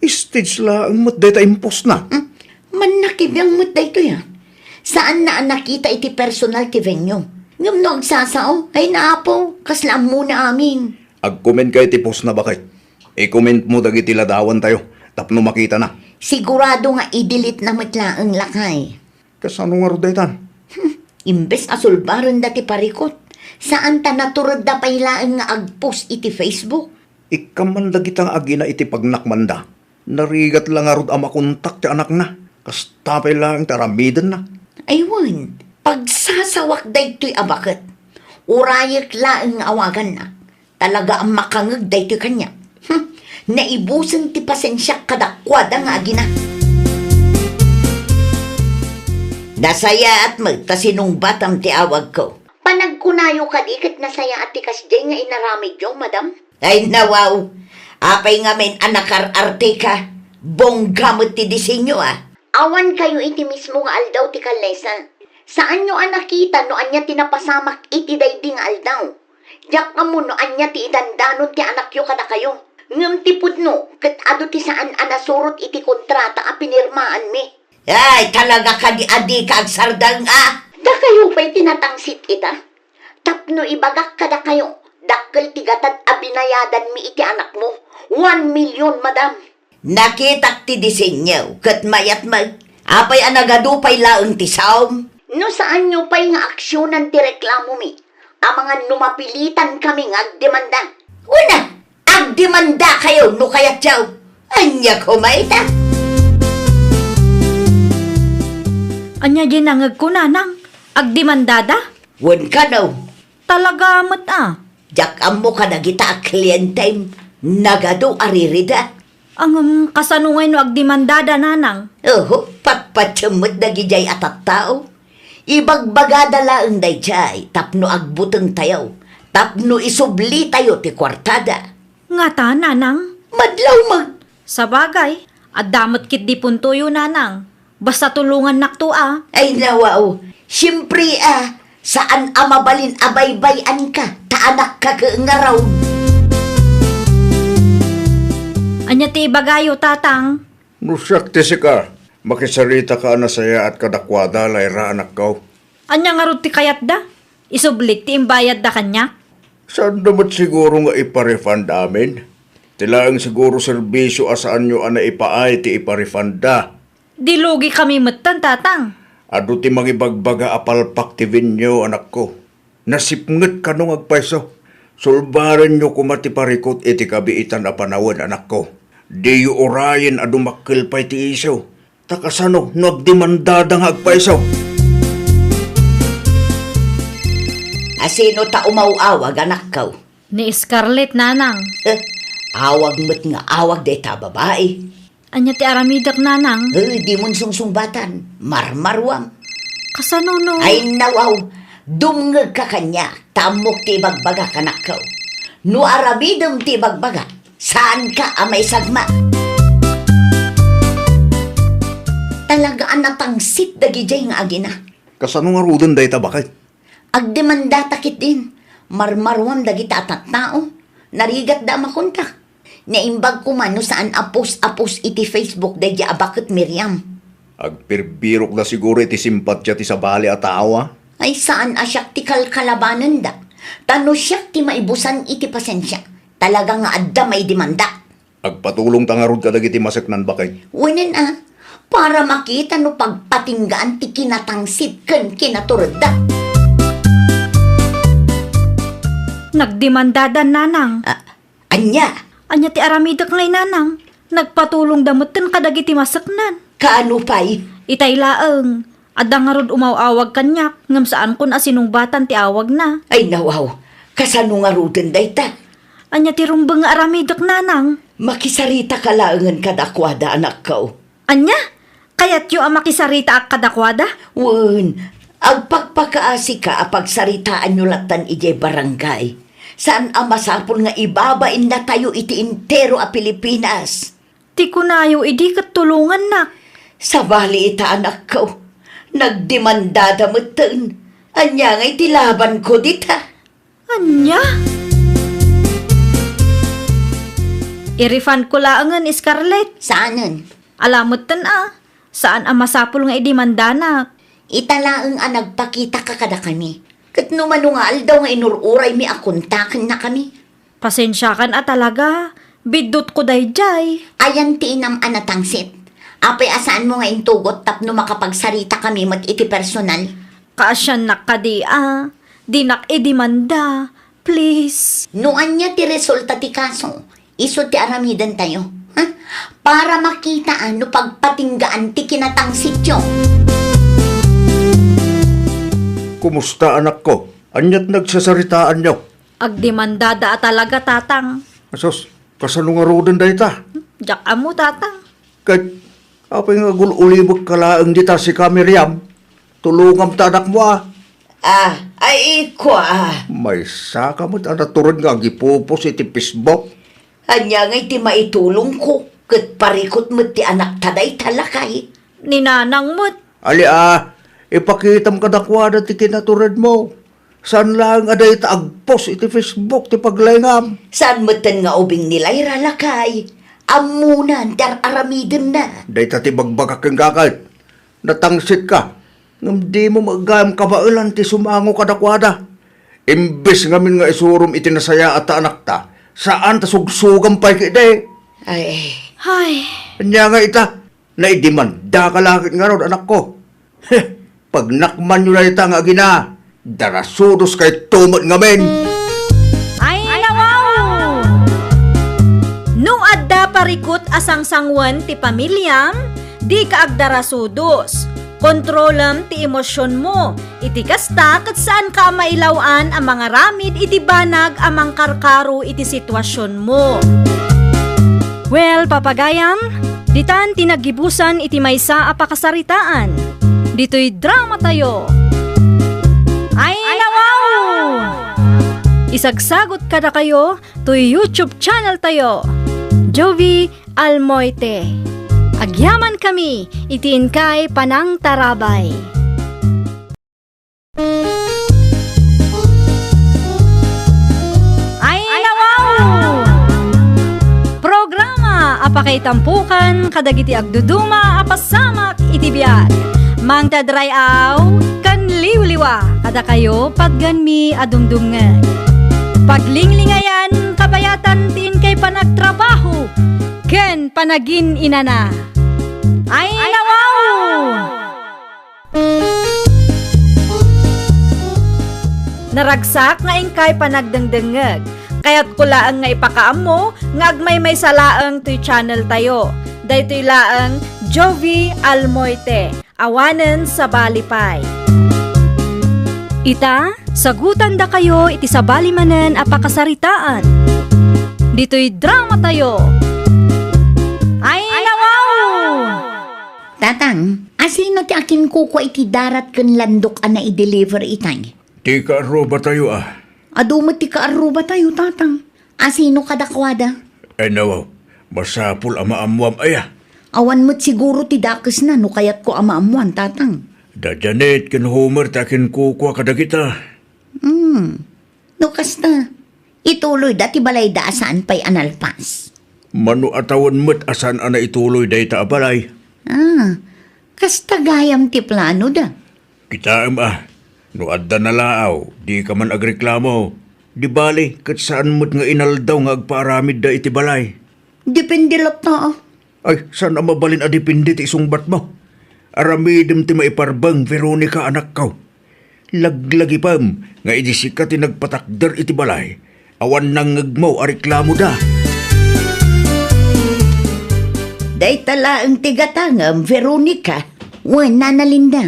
Stage laeng met dayta impostna. Mm. Mannakibiang met daytoy, a. Saanna a nakita iti personal ti venue. Ngem no agsasao, ay, naapo, kasla ammona amin. Agkomentka iti postna, baket. I-comment mo dagiti ladawantayo tapno makitana. Sigurado nga i-delete na met laeng, lakay. Kasano ngarud daytan? Hmm, imbes a sulbarenda ti parikut, saan ta naturedda pay laeng nga agpost iti Facebook. Ikkam man dagita nga agina iti pagnakmanda. Narigat la ngarud a makontak ti anakna. Kasta pay laeng ti aramidenna. Ay wen, pagsasawak daytoy a baket. Urayek laeng nga awaganna. Talaga a makangeg daytoy kaniak. Hmm, naibusen ti pasensiak kadakuada nga agina. Nasayaat met ta sinungbatam ti awagko. Panagkunayo kadi ket nasayaat ti kasdiay nga inaramidyo, madam? Ay, nawaw. Apay ngamin a nakar-arteka? Bongga met ti disenyo, a. Awan kayo iti mismo nga aldaw ti kalesa. Saanyo a nakita no ania ti napasamak iti daydi nga aldaw. Diak ammo no ania ti idandanon ti anakyo kadakayo. Ngem ti pudno ket adu ti saan a nasurot iti kontrata a pinirmaanmi. Ay, talaga kadi a dika agsardeng, a? Dakayo pay ti natangsit ita. Tapno ibagak kadakayo, dakkel ti gatad a binayadanmi iti anakmo. One million, madam. Nakitak ti disenyo, ket mayat met. Apay a nagadu pay laeng ti saom? No saanyo pay nga aksionan ti reklamomi, amangan no mapilitan kami nga agdemanda. Una, agdemandakayo no kayatyo. Ania koma ita? Ania diay nangegko, nanang? Agdemandada? Wen kano? Talaga met, a. Diak ammo kadagita a klientem, nagadu a ririda. Ngem kasano ngay no agdemandada, nanang? Oho, patpatiem met dagidiay a tattao. Ibagbagada laeng daydiay tapno agbutengtayo, tapno isublitayo ti kuartada. Ngata, nanang? Madlaw met. Sabagay, adda met ketdi puntoyo, nanang. Basta tulongannakto, a. Ay, nawaw. Siempre, a, saan a mabalin a baybay-anka, ta anakka ket ngarud. Ania ti ibagayo, tatang? No siak ti sika, makisaritaka a nasayaat kadakuada, Lyra, anakko. Ania ngarud ti kayatda? Isublik ti imbayadda kaniak? Saanda met siguro nga ipa-refund amin? Ti laeng siguro serbisio a saanyo a naipaay ti ipa-refundda. Di lugikami metten, tatang. Adu ti mangibagbaga a palpak ti venue, anakko. Nasipnget kano nga agpayso? Sulbarenyo koma ti parikut iti kabiitan a panawen, anakko. Diyo urayen a dumakkel pay ti isu. Ta kasano no agdemandada nga agpayso? A sino ta umaw-awag, anakko? Ni Scarlett, nanang. Eh, awag met nga awag dayta a babai. Ania ti aramidek, nanang? Eh, dimon sungsungbatan. Marmaruam. Kasano no? Ay, nawaw. Dumngegka kaniak, ta ammok ti ibagbagak, anakko. No aramidem ti ibagbagak, saanka a maisagma. Talaga a natangsit dagidiay nga agina. Kasano ngaruden dayta, baket? Agdemandata ketdin. Marmaruam dagita a tattao. Narigatda a makontak. Naimbag koma no saan a post a post iti Facebook daydiay a baket, Miriam. Agbirbirokda siguro iti simpatia ti sabali a tao, a. Ay, saan a siak ti kalkalabanenda. Ta no siak ti maibusan iti pasensia, talaga nga adda maidemandak. Agpatulongta ngarud kadagiti maseknan, baket. Wenen a, para makita no pagpatinggaan ti kinatangsit ken kinaturedda. Nagdemandadan, nanang. A-, ania? Ania ti aramidek ngay, nanang? Nagpatulongda metten kadagiti maseknan. Kaano pay? Itay laeng, adda ngarud umaw-awag kaniak, ngem saankon a sinungbatan ti awagna. Ay, nawaw, kasano ngaruden dayta? Ania ti rumbeng nga aramidek, nanang? Makisaritaka laengen kadakuada, anakko. Ania? Kayatyo a makisaritaak kadakuada? Wen, agpakpakaasika a pagsaritaanyo lattan idiay barangay. Saan a masapul nga ibabainnatayo iti entero a Pilipinas. Ti kunayo idi ket tulongannak. Sabali ita, anakko, nagdemandada metten. Ania ngay ti labanko dita? Ania? I-refundko laengen, Scarlett. Saanen? Ala metten a, saan a masapul nga idemandanak. Ita laeng a nagpakitaka kadakami. Ket no mano nga aldaw nga inur-uraymi a kontakennakami. Pasensiakan a talaga, biddutko daydiay. Ayan ti inam a natangsit. Apay a saanmo nga intugot tapno makapagsaritakami met iti personal? Kaasiannak kadi a, dinak idemanda, please. No ania ti resulta ti kaso, isu ti aramidentayo, ha? Para makitaan no pagpatinggaan ti kinatangsityo. Kumusta, anakko? Ania ti nagsasaritaanyo? Agdemandada a talaga, Tatang. Asus, kasano ngaruden dayta? Diak ammo, Tatang. Ket apay nga agul-ulibekka laeng dita sika, Miriam? Tulongamta, anakmo, a. Ah, ay, kua. Maysaka met a natured nga agipupos iti Facebook. Ania ngay ti maitulongko? Ket parikut met ti anakta dayta, lakay. Ni Nanang met. Ali a, ipakitam kadakuada ti kinaturedmo. Saan laeng a dayta agpost iti Facebook ti paglaingam. Saan metten nga ubing ni Lyra, lakay? Ammonan ti ar-aramidenna. Dayta ti ibagbagak kenka ket. Natangsitka, ngem dimo met gayam kabaelan ti sumango kadakuada. Imbes ngamin nga isurom iti nasayaat a anakta, saan ta sugsugam pay ketdi. Ay. Ay. Ania nga ita, naidemandaka la ket ngarud, anakko. Heh, pagnakmanyo dayta nga agina, darasudoskayto met ngamin. Ay, nawaw! No adda parikut a sangsangoen ti pamiliam, dika agdarasudos. Kontrolem ti emosionmo. Iti kasta, ket saanka a mailaw-an a mangaramid iti banag a mangkarkaro iti situasionmo. Well, papagayam, ditan ti naggibusan iti maysa a pakasaritaan. Ditoy dramatayo. Ay, nawaw! Isagsagot kadakayo toy YouTube channel tayo, Jovie Almoite. Agyamankami iti inkay panangtarabay. Ay, nawaw! Programa a pakaitampokan kadagiti agduduma a pasamak iti biag. Mangted ray-aw ken liwliwa kadakayo, patganmi a dumdumngeg. Paglinglingayan, kabayatan ti inkay panagtrabaho ken panagin-inana. Ay, nawaw! Naragsak nga inkay panagdengdengngeg. Kayatko laeng nga ipakaammo nga agmaymaysa laeng toy channel tayo. Daytoy laeng Jovie Almoite, awanen sabali pay. Ita, sagutandakayo iti sabali manen a pakasaritaan. Ditoy dramatayo. Ay, nawaw! Tatang, asino ti akinkukua iti darat ken landok a nai-deliver itay? Ti kaarrubatayo a. Adu met ti kaarrubatayo, Tatang. Asino kadakuada? Ay, nawaw, masapul a maammuam aya. Awan met siguro ti dakesna no kayatko a maammuan, Tatang. Da Janet ken Homer ti akinkukua kadagita. Hmm. No kasta, ituloyda ti balayda a saan pay a nalpas. Mano a tawen met a saan a naituloy dayta a balay? Ah, kasta gayam ti planoda. Kitaem a, no adda nalaaw, dika man agreklamo. Di bali, ket saan met nga inaldaw nga agpaaramidda iti balay. Depende latta, a. Ay, saan a mabalin a depende ti isungbatmo. Aramidem ti maiparbeng, Veronica, anakko. Laglagipem nga idi sika ti nagpatakder iti balay, awan nangngegmo a reklamoda. Dayta laeng ti gatangem, Veronica. Wen, Nana Linda.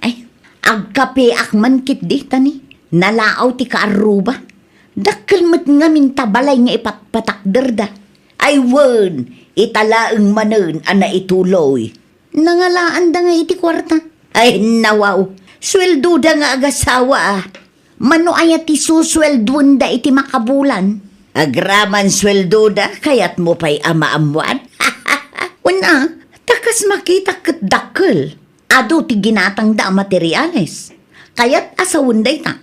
Ay, agkapeak man ketdi, tani. Nalaaw ti kaarruba. Dakkel met ngamin ta balay nga ipatpatakderda. Ay wen, ita laeng manen a naituloy. Nangalaanda nga iti kuarta. Ay, nawaw. Sueldoda nga agasawa, a. Mano aya ti susueldoenda iti makabulan? Agraman sueldoda, kayatmo pay a maammuan? Wen a, ta kas makitak ket dakkel. Adu ti ginatangda a materiales. Kayat a sawen dayta.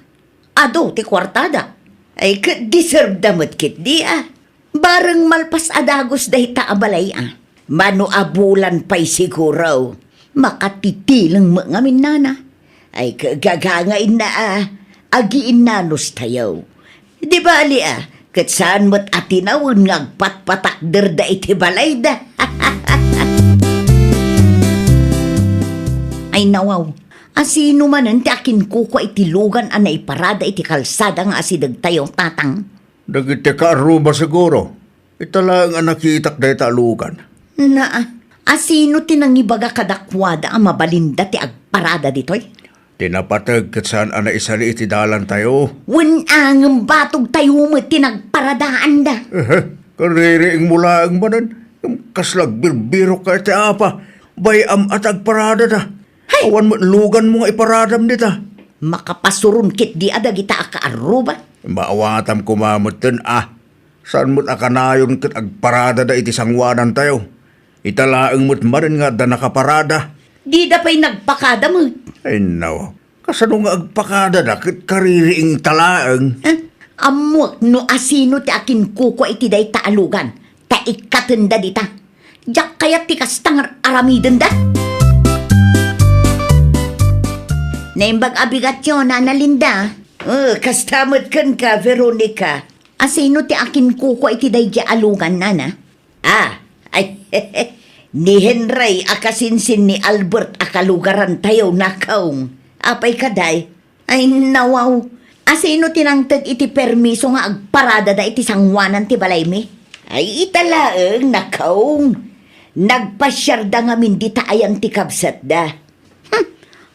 Adu ti kuartada. Ay, ket deserveda met ketdi, a. Bareng malpas a dagus dayta a balay, a. Mano a bulan pay siguro. Makatitileng met ngamin, Nana. Ay, ket gagangainna a agiinnanos tayo. Di bali, a, ket saan met a tinawen nga agpatpatakderda iti balayda. Ay, nawaw, asino manen ti akinkukua iti lugan a naiparada iti kalsada nga asidegtayo, Tatang? Dagiti kaarruba siguro. Ita laeng a nakitak dayta a lugan. Naa, asino ti nangibaga kadakuada a mabalinda ti agparada ditoy? Ti napateg ket saan a naisali iti dalantayo. Wen a, ngem batogtayo met ti nagparadaanda. Ehe, kaririingmo laeng manen. Ngem kasla agbirbirokka iti apa? Bay-am a ti agparadada. Hay! Awan met luganmo nga iparadam dita. Makapasuron ketdi a dagita a kaarruba. Maawatam koma metten a. Saan met a kanayon ket agparadada iti sangoanantayo? Ita laeng met manen nga adda nakaparada. Dida pay nagpakada met. Ay, no. Kasano nga agpakadada ket kaririingta laeng? Eh, ammoak no asino ti akinkukua iti dayta a lugan, ta ikkatenda dita. Diak kayat ti kasta nga aramidenda. Naimbag a bigatyo, Nana Linda. Oh, kasta met kenka, Veronica. Asino ti akinkukua iti daydiay a lugan, Nana? Ah, ay, ni Henry a kasinsin ni Albert a kalugarantayo, Nakong. Apay kadi? Ay, nawaw. Asino ti nangted iti permiso nga agparadada iti sangoanan ti balaymi? Ay, ita laeng, Nakong. Nagpasiarda ngamin dita ayan ti kabsatda. Hmm,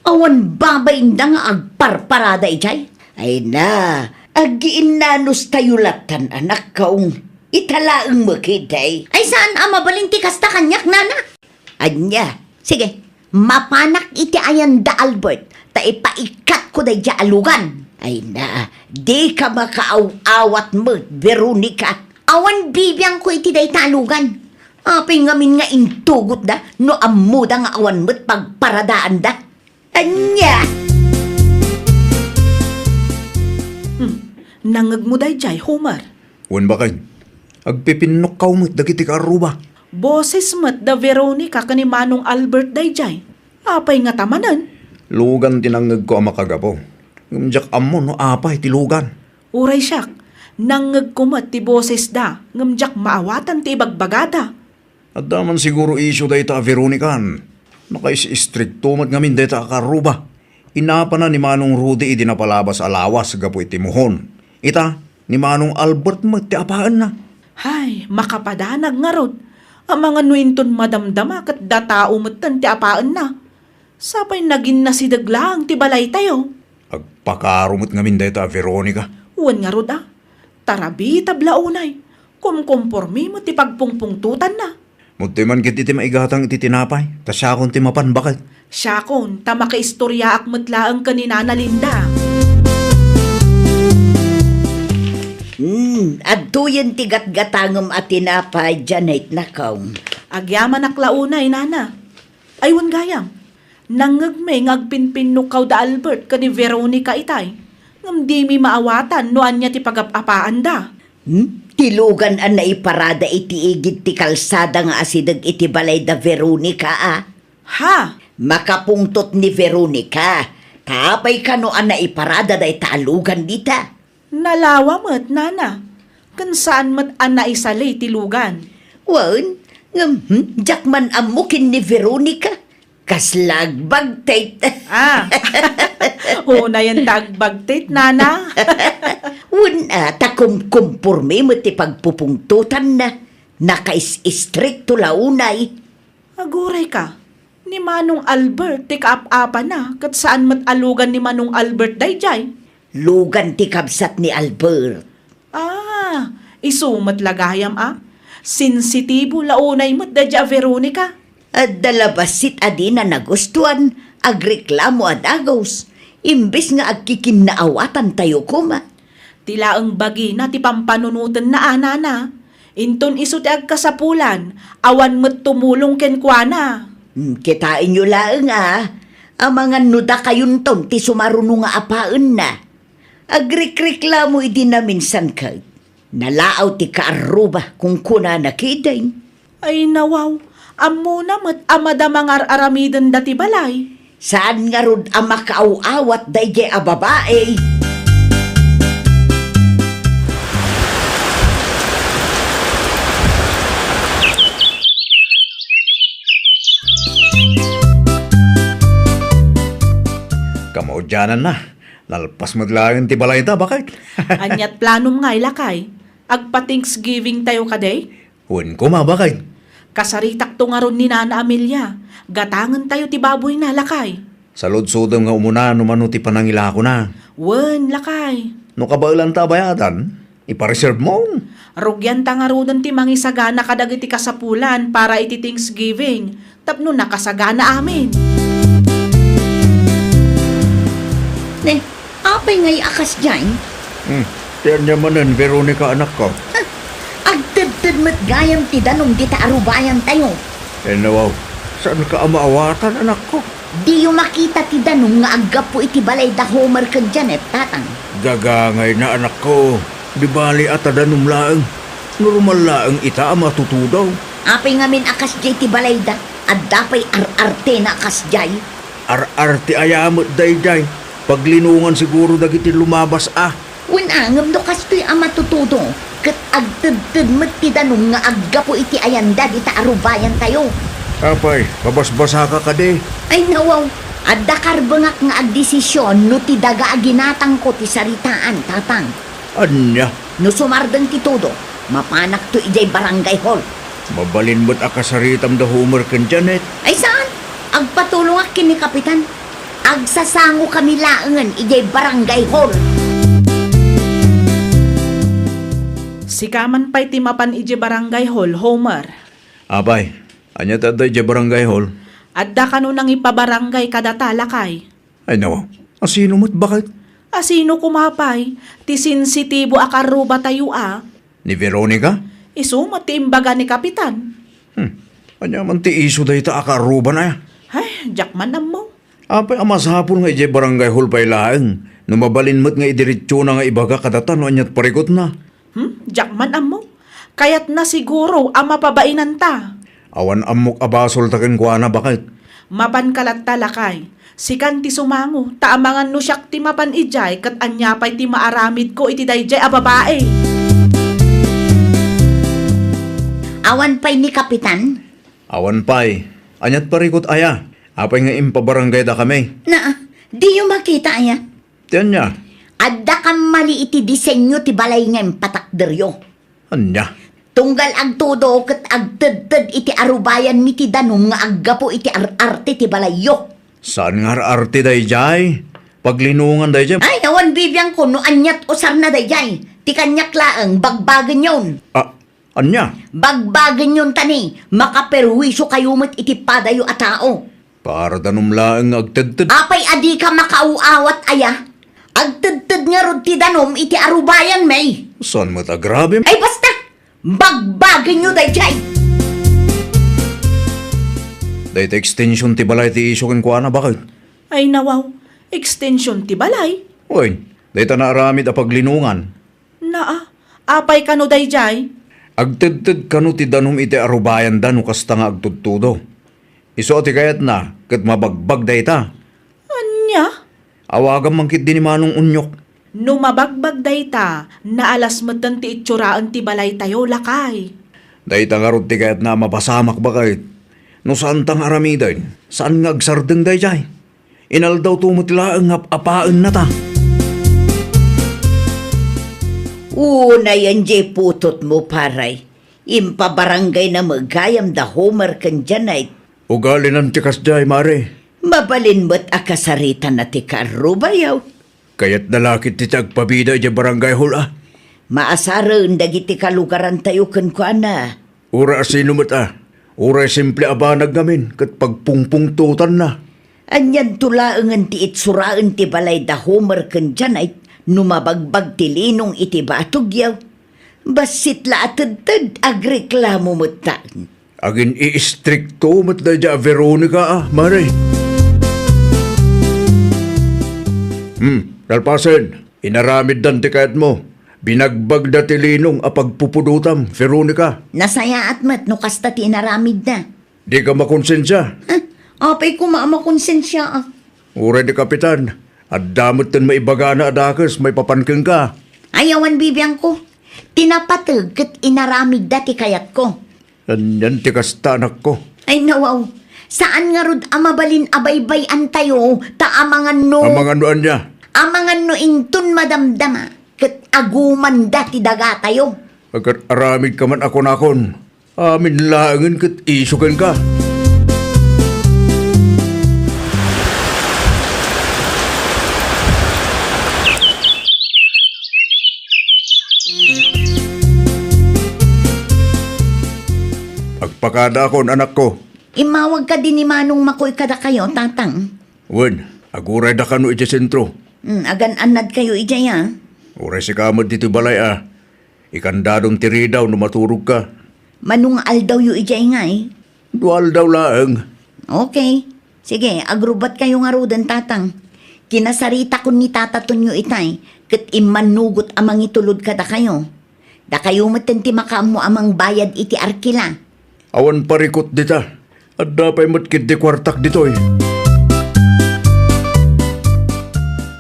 awan babainda nga agparparada idiay? Ay na, agiinnanustayo lattan, Nakong. Ita laeng met ketdi. Ay, saan a mabalin ti kasta kaniak, Nana? Ania? Sige, mapanak iti ayan da Albert, ta ipaikkatko daydiay a lugan. Ay na, dika makaaw-awat met, Veronica. Awan bibiangko iti dayta a lugan. Apay ngamin nga intugotda no ammoda nga awan met pagparadaanda? Ania? Hmm, nangngegmo daydiay, Homer? Wen, baket. Agpipinnukkaw met dagiti kaarruba. Boses met da Veronica ken ni Manong Albert daydiay. Apay ngata manen? Lugan ti nangngegko a makagapu. Ngem diak ammo no apay ti lugan. Uray siak, nangngegko met ti bosesda, ngem diak maawatan ti ibagbagada. Adda man siguro isyu dayta a Veronican. Nakais-istrikto met ngamin dayta a kaarruba. Inapana ni Manong Rudy idi napalabas a lawas gapu iti muhon. Ita, ni Manong Albert met ti apaenna. Hay, makapadanag ngarud. Amangan no inton madamdama ket datao metten ti apaenna. Sapay naginnasideg laeng ti balaytayo. Agpakaro met ngamin dayta a Veronica. Wen ngarud a, tarabitab la unay. Kumkompormi met ti pagpungpungtotanna. Mudtoy man ketdi ti maigatang iti tinapay, ta siakon ti mapan, baket. Siakon, ta makaistoriaak met laeng ken ni Nana Linda. Hmm, adtoyen ti gatgatangem a tinapay, Janet, Nakong. Agyamanak la unay, Nana. Ay, wen gayam, nangngegmi nga agpinpinnukkaw da Albert ken ni Veronica itay, ngem dimi maawatan no ania ti pagap-apaanda. Hmm? Ti lugan a naiparada iti igid ti kalsada nga asideg iti balay da Veronica a. Ha? Makapungtot ni Veronica. Ta apay kano a naiparada dayta a lugan dita? Nalawa met, Nana. Ken saan met a naisali ti lugan. Wen, ngem, hmm, diak man ammo ken ni Veronica. Kasla agbagtit. Ah. Unayen ta agbagtit, Nana. Wen, a, ta kumkumpormi met ti pagpupungtotanna. Nakais-istrikto la unay. Aguray ka, ni Manong Albert ti kaap-apana, ket saan met a lugan ni Manong Albert daydiay? Lugan ti kabsat ni Albert. Ah, isu met la gayam a. Sensitibo la unay met daydiay a Veronica. Adda la bassit a dina nagustuan, agreklamo a dagus, imbes nga agkikinnaawatantayo koma. Ti laeng bagina ti pampanunotenna a, Nana. Inton isu ti agkasapulan, awan met tumulong kenkuana. Hmm, kitaenyo laeng a, amangan no dakayonton ti sumaruno nga apaenna. Agrikreklamo idi naminsan ket, nalaaw ti kaarruba, kunkunana ketdin. Ay, nawaw, ammona met a madama nga ar-aramidenda ti balay. Saan ngarud a makaaw-awat daydiay a babai? Kamaudiananna, nalpas met laeng ti balayta, baket. Aniat planom ngay, lakay? Agpa-Thanksgiving tayo kadi? Wen koma, baket. Kasaritakto ngarud ni Nana Amelia. Gatangentayo ti baboyna, lakay. Saludsodem nga umuna no mano ti panangilakona. Wen, lakay. No kabaelanta a bayadan, ipareservemon. Rugianta ngaruden ti mangisagana kadagiti kasapulan para iti Thanksgiving tapno nakasagana amin. Ne, apay ngay a kasdiay? Hmm. Ti ania manen, Veronica, anakko? Ah, agtedted met gayam ti danum dita arubayantayo. Enno, aw, saanka a maawatan, anakko? Diyo makita ti danum nga aggapu iti balay da Homer ken Janet, Tatang? Gagangayna, anakko. Di bali a ta danum laeng. Normal laeng ita a matutudo. Apay ngamin a kasdiay ti balayda? Adda pay ar-artena a kasdiay? Ar-arte aya met daydiay. Paglinongan siguro dagiti lumabas a. Wen a ngem no kastoy a matutudo, ket agtedted met ti danum nga aggapu iti ayanda dita arubayantayo. Apay, mabasbasaka kadi? Ay, nawaw. Adda karbengak nga agdesision no ti daga a ginatangko ti saritaan, Tatang. Ania? No sumardeng ti todo, mapanakto idiay barangay hall. Mabalin met a kasaritam da Homer ken Janet. Ay, saan? Agpatulongak ken ni Kapitan. Agsasangokami laengen idiay barangay hall. Sika man pay ti mapan idiay barangay hall, Homer. Apay, ania ti adda idiay barangay hall? Adda kano nangipabarangay kadata, lakay. Ay, nawa. Asino met, baket? Asino koma pay? Ti sensitibo a karrubatayo a. Ni Veronica? Isu met ti imbaga ni Kapitan. Hmm. Ania man ti isu dayta a karruban aya? Ay, diak man ammo. Apay a masapul nga idiay barangay hall pay laeng, no mabalin met nga idiretsona nga ibaga kadata no aniat parikutna? Hmm? Diak man ammo. Kayatna siguro a mapabainanta. Awan ammok a basolta kenkuana, baket. Mapanka latta, lakay. Sikan ti sumango, ta amangan no siak ti mapan idiay ket ania pay ti maaramidko iti daydiay a babai. Awan pay ni Kapitan? Awan pay. Aniat parikut aya? Apay nga impabarangaydakami? Naa, diyo makita aya? Ti ania? Adda kammali iti disenyo ti balay nga impatakderyo. Ania? Tunggal agtudo ket agtedted iti arubayanmi ti danum nga aggapu iti ar-arte ti balayyo. Saan nga ar-arte daydiay? Paglinongan daydiay. Ay, awan bibiangko no aniat usarna daydiay. Ti kaniak laeng, bagbagenyon. Ah, ania? Bagbagenyon ta ni, makaperwisyo kayo met iti padayo a tao. Para danum laeng nga agtedted. Apay a dika makaaw-awat aya? Agtedted ngarud ti danum iti arubayanmi. Saan met a grabe? Ay, basta! Bagbagenyo daydiay! Dayta extension ti balay ti isu kenkuana, baket? Ay, nawaw. Extension ti balay? Wen, dayta naaramid a paglinongan. Naa, apay kano daydiay? Agtedted kano ti danum iti arubayanda no kasta nga agtudtudo. Isu a ti kayatna ket mabagbag dayta. Ania? Awagam man ketdi ni Manong Onyok. No mabagbag dayta, naalas metten ti itsuraen ti balaytayo, lakay. Dayta ngarud ti kayatna a mapasamak, baket. No saanta nga aramiden, saan nga agsardeng daydiay? Inaldaw to met laeng nga ap-apaennata. Unayen diay putotmo, paray. Impabarangayna met gayam da Homer ken Janet. Ugalinan ti kasdiay, mare. Mabalin met a kasaritana ti karrubayo. Kayatna la ketdi ti agpabida idiay barangay hall a. Maasaren dagiti kalugarantayo kenkuana. Uray asino met a, uray simple a banag ngamin ket pagpungpungtotanna. Anianto laengen ti itsuraen ti balay da Homer ken Janet no mabagbag ti linong iti batogyo? Bassit la a tedted, agreklamo met ta. Agin-iistrikto met daydiay a Veronica a, mare. Hmm, nalpasen, inaramiddan ti kayatmo. Binagbagda ti linong a pagpupudotam, Veronica. Nasayaat met no kasta ti inaramidda. Dika makonsensia? Ah, apay koma a makonsensia, ah? Uray ni Kapitan, adda metten maibagana a dakes maipapan kenka. Ay, awan bibiangko. Ti napateg ket inaramidda ti kayatko. Anian ti kasta, anakko? Ay, nawaw. Saan ngarud a mabalin a baybay-antayo, ta amangan no Amangan no ania? Amangan no inton madamdama, ket agumanda ti dagatayo. Agar-aramidka man a kunakon, amin laengen ket isu kenka. Pakadaakon, anakko. Immawagka di ni Manong Makoy kadakayo, Tatang. Wen, agurayda kano iti sentro. Hmm, agan-annadkayo idiay, a? Uray sika met ditoy balay, a. Ikandadom ti ridaw no maturogka. Mano nga aldawyo idiay ngay? Dua aldaw laeng. Okay. Sige, agrubatkayo ngaruden, Tatang. Kinasaritakon ni Tata Tonyo itay, ket immannugot a mangitulod kadakayo. Dakayo metten ti makaammo a mangbayad iti arkila. Awan parikut dita. Adda pay met ketdi kuartak ditoy.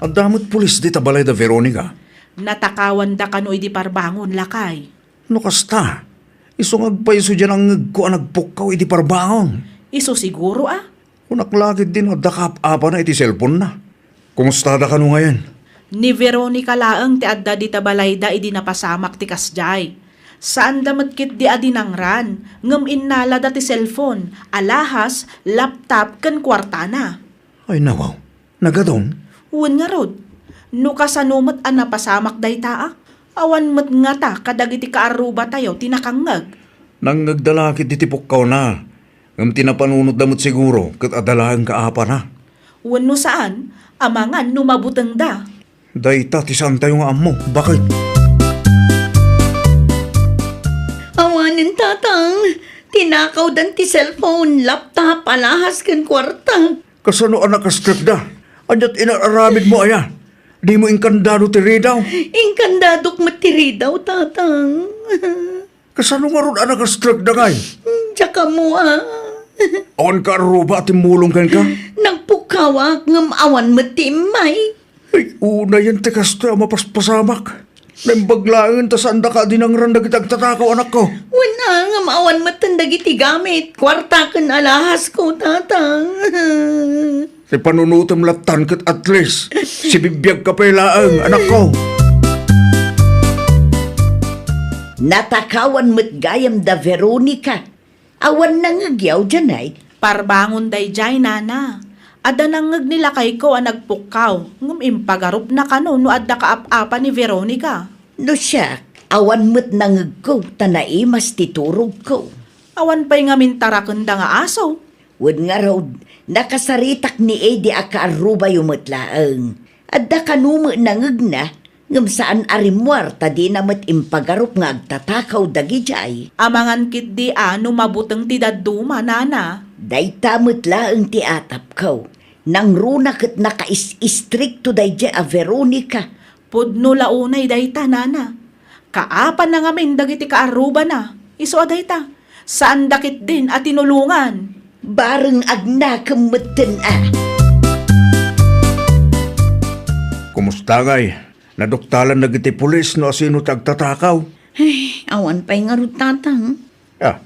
Adda met pulis dita balay da Veronica. Natakawanda kano idi parbangon, lakay. No kasta, isu nga agpayso diay nangngegko a nagpukkaw idi parbangon. Isu siguro, a? Kunak la ketdi no adda kaap-apana iti cellphone-na. Kumustada kano ngayen? Ni Veronica laeng ti adda dita balayda idi napasamak ti kasdiay. Saanda met ketdi a dinangran, ngem innalada ti cellphone, alahas, laptop, ken kuartana. Ay, nawaw. Nagadun? Wen ngarud. No kasano met a napasamak dayta, a? Awan met ngata kadagiti kaarrubatayo ti nakangngeg. Nangngegda la ketdi ti pukkawna, ngem ti napanunotda met siguro ket adda laeng kaapana. Wenno saan, amangan no mabutengda. Dayta ti saantayo nga ammo. Bakit? Awanen, Tatang. Tinakawdan ti cellphone, laptop, alahas ken kuarta. Kasano a nakastrekda? Ania't inaramidmo aya? Dimo inkandado ti ridaw? Inkandadok met ti ridaw, Tatang. Kasano ngarud a nakastrekda ngay? Diak ammo, a. Awan kaarruba a timmulong kenka? Nagpukkawak ngem awan met ti immay. Ay, unayen ti kastoy a mapaspasamak. Naimbag laeng ta saandaka a dinangran dagiti agtatakaw, anakko. Wen a, ngem awan metten dagiti gamit, kuarta ken alahasko, Tatang. Ti panunotem lattan ket at least, sibibiagka pay laeng, anakko. Natakawan met gayam da Veronica. Awan nangngegyaw, Janay? Parbangon daydiay, nana. Adda nangngeg ni lakayko a nagpukkaw, ngem impagarupna kano no adda kaap-apa ni Veronica. No siak, awan met nangngegko ta naimas ti turogko. Awan pay ngamin tarakenda nga aso. Wen ngarud, nakasaritak ni Eddie a kaarrubayo met laeng. Adda kano met nangngegna, ngem saan a rimmuar ta dina met impagarup nga agtatakaw dagidiay. Amangan ketdi a no mabuteng ti dadduma, nana. Dayta met laeng ti atapko. Nangruna ket nakais-istrikto daydiay a Veronica. Pudno la unay dayta, nana. Kaapanna ngamin dagiti kaarrubana. Isu a dayta. Saanda ketdin a tinulongan. Bareng agnakem metten a. Kumusta ngay? Naduktalan dagiti pulis no asino ti agtatakaw? Ay, awan pay ngarud, Tatang. Ah,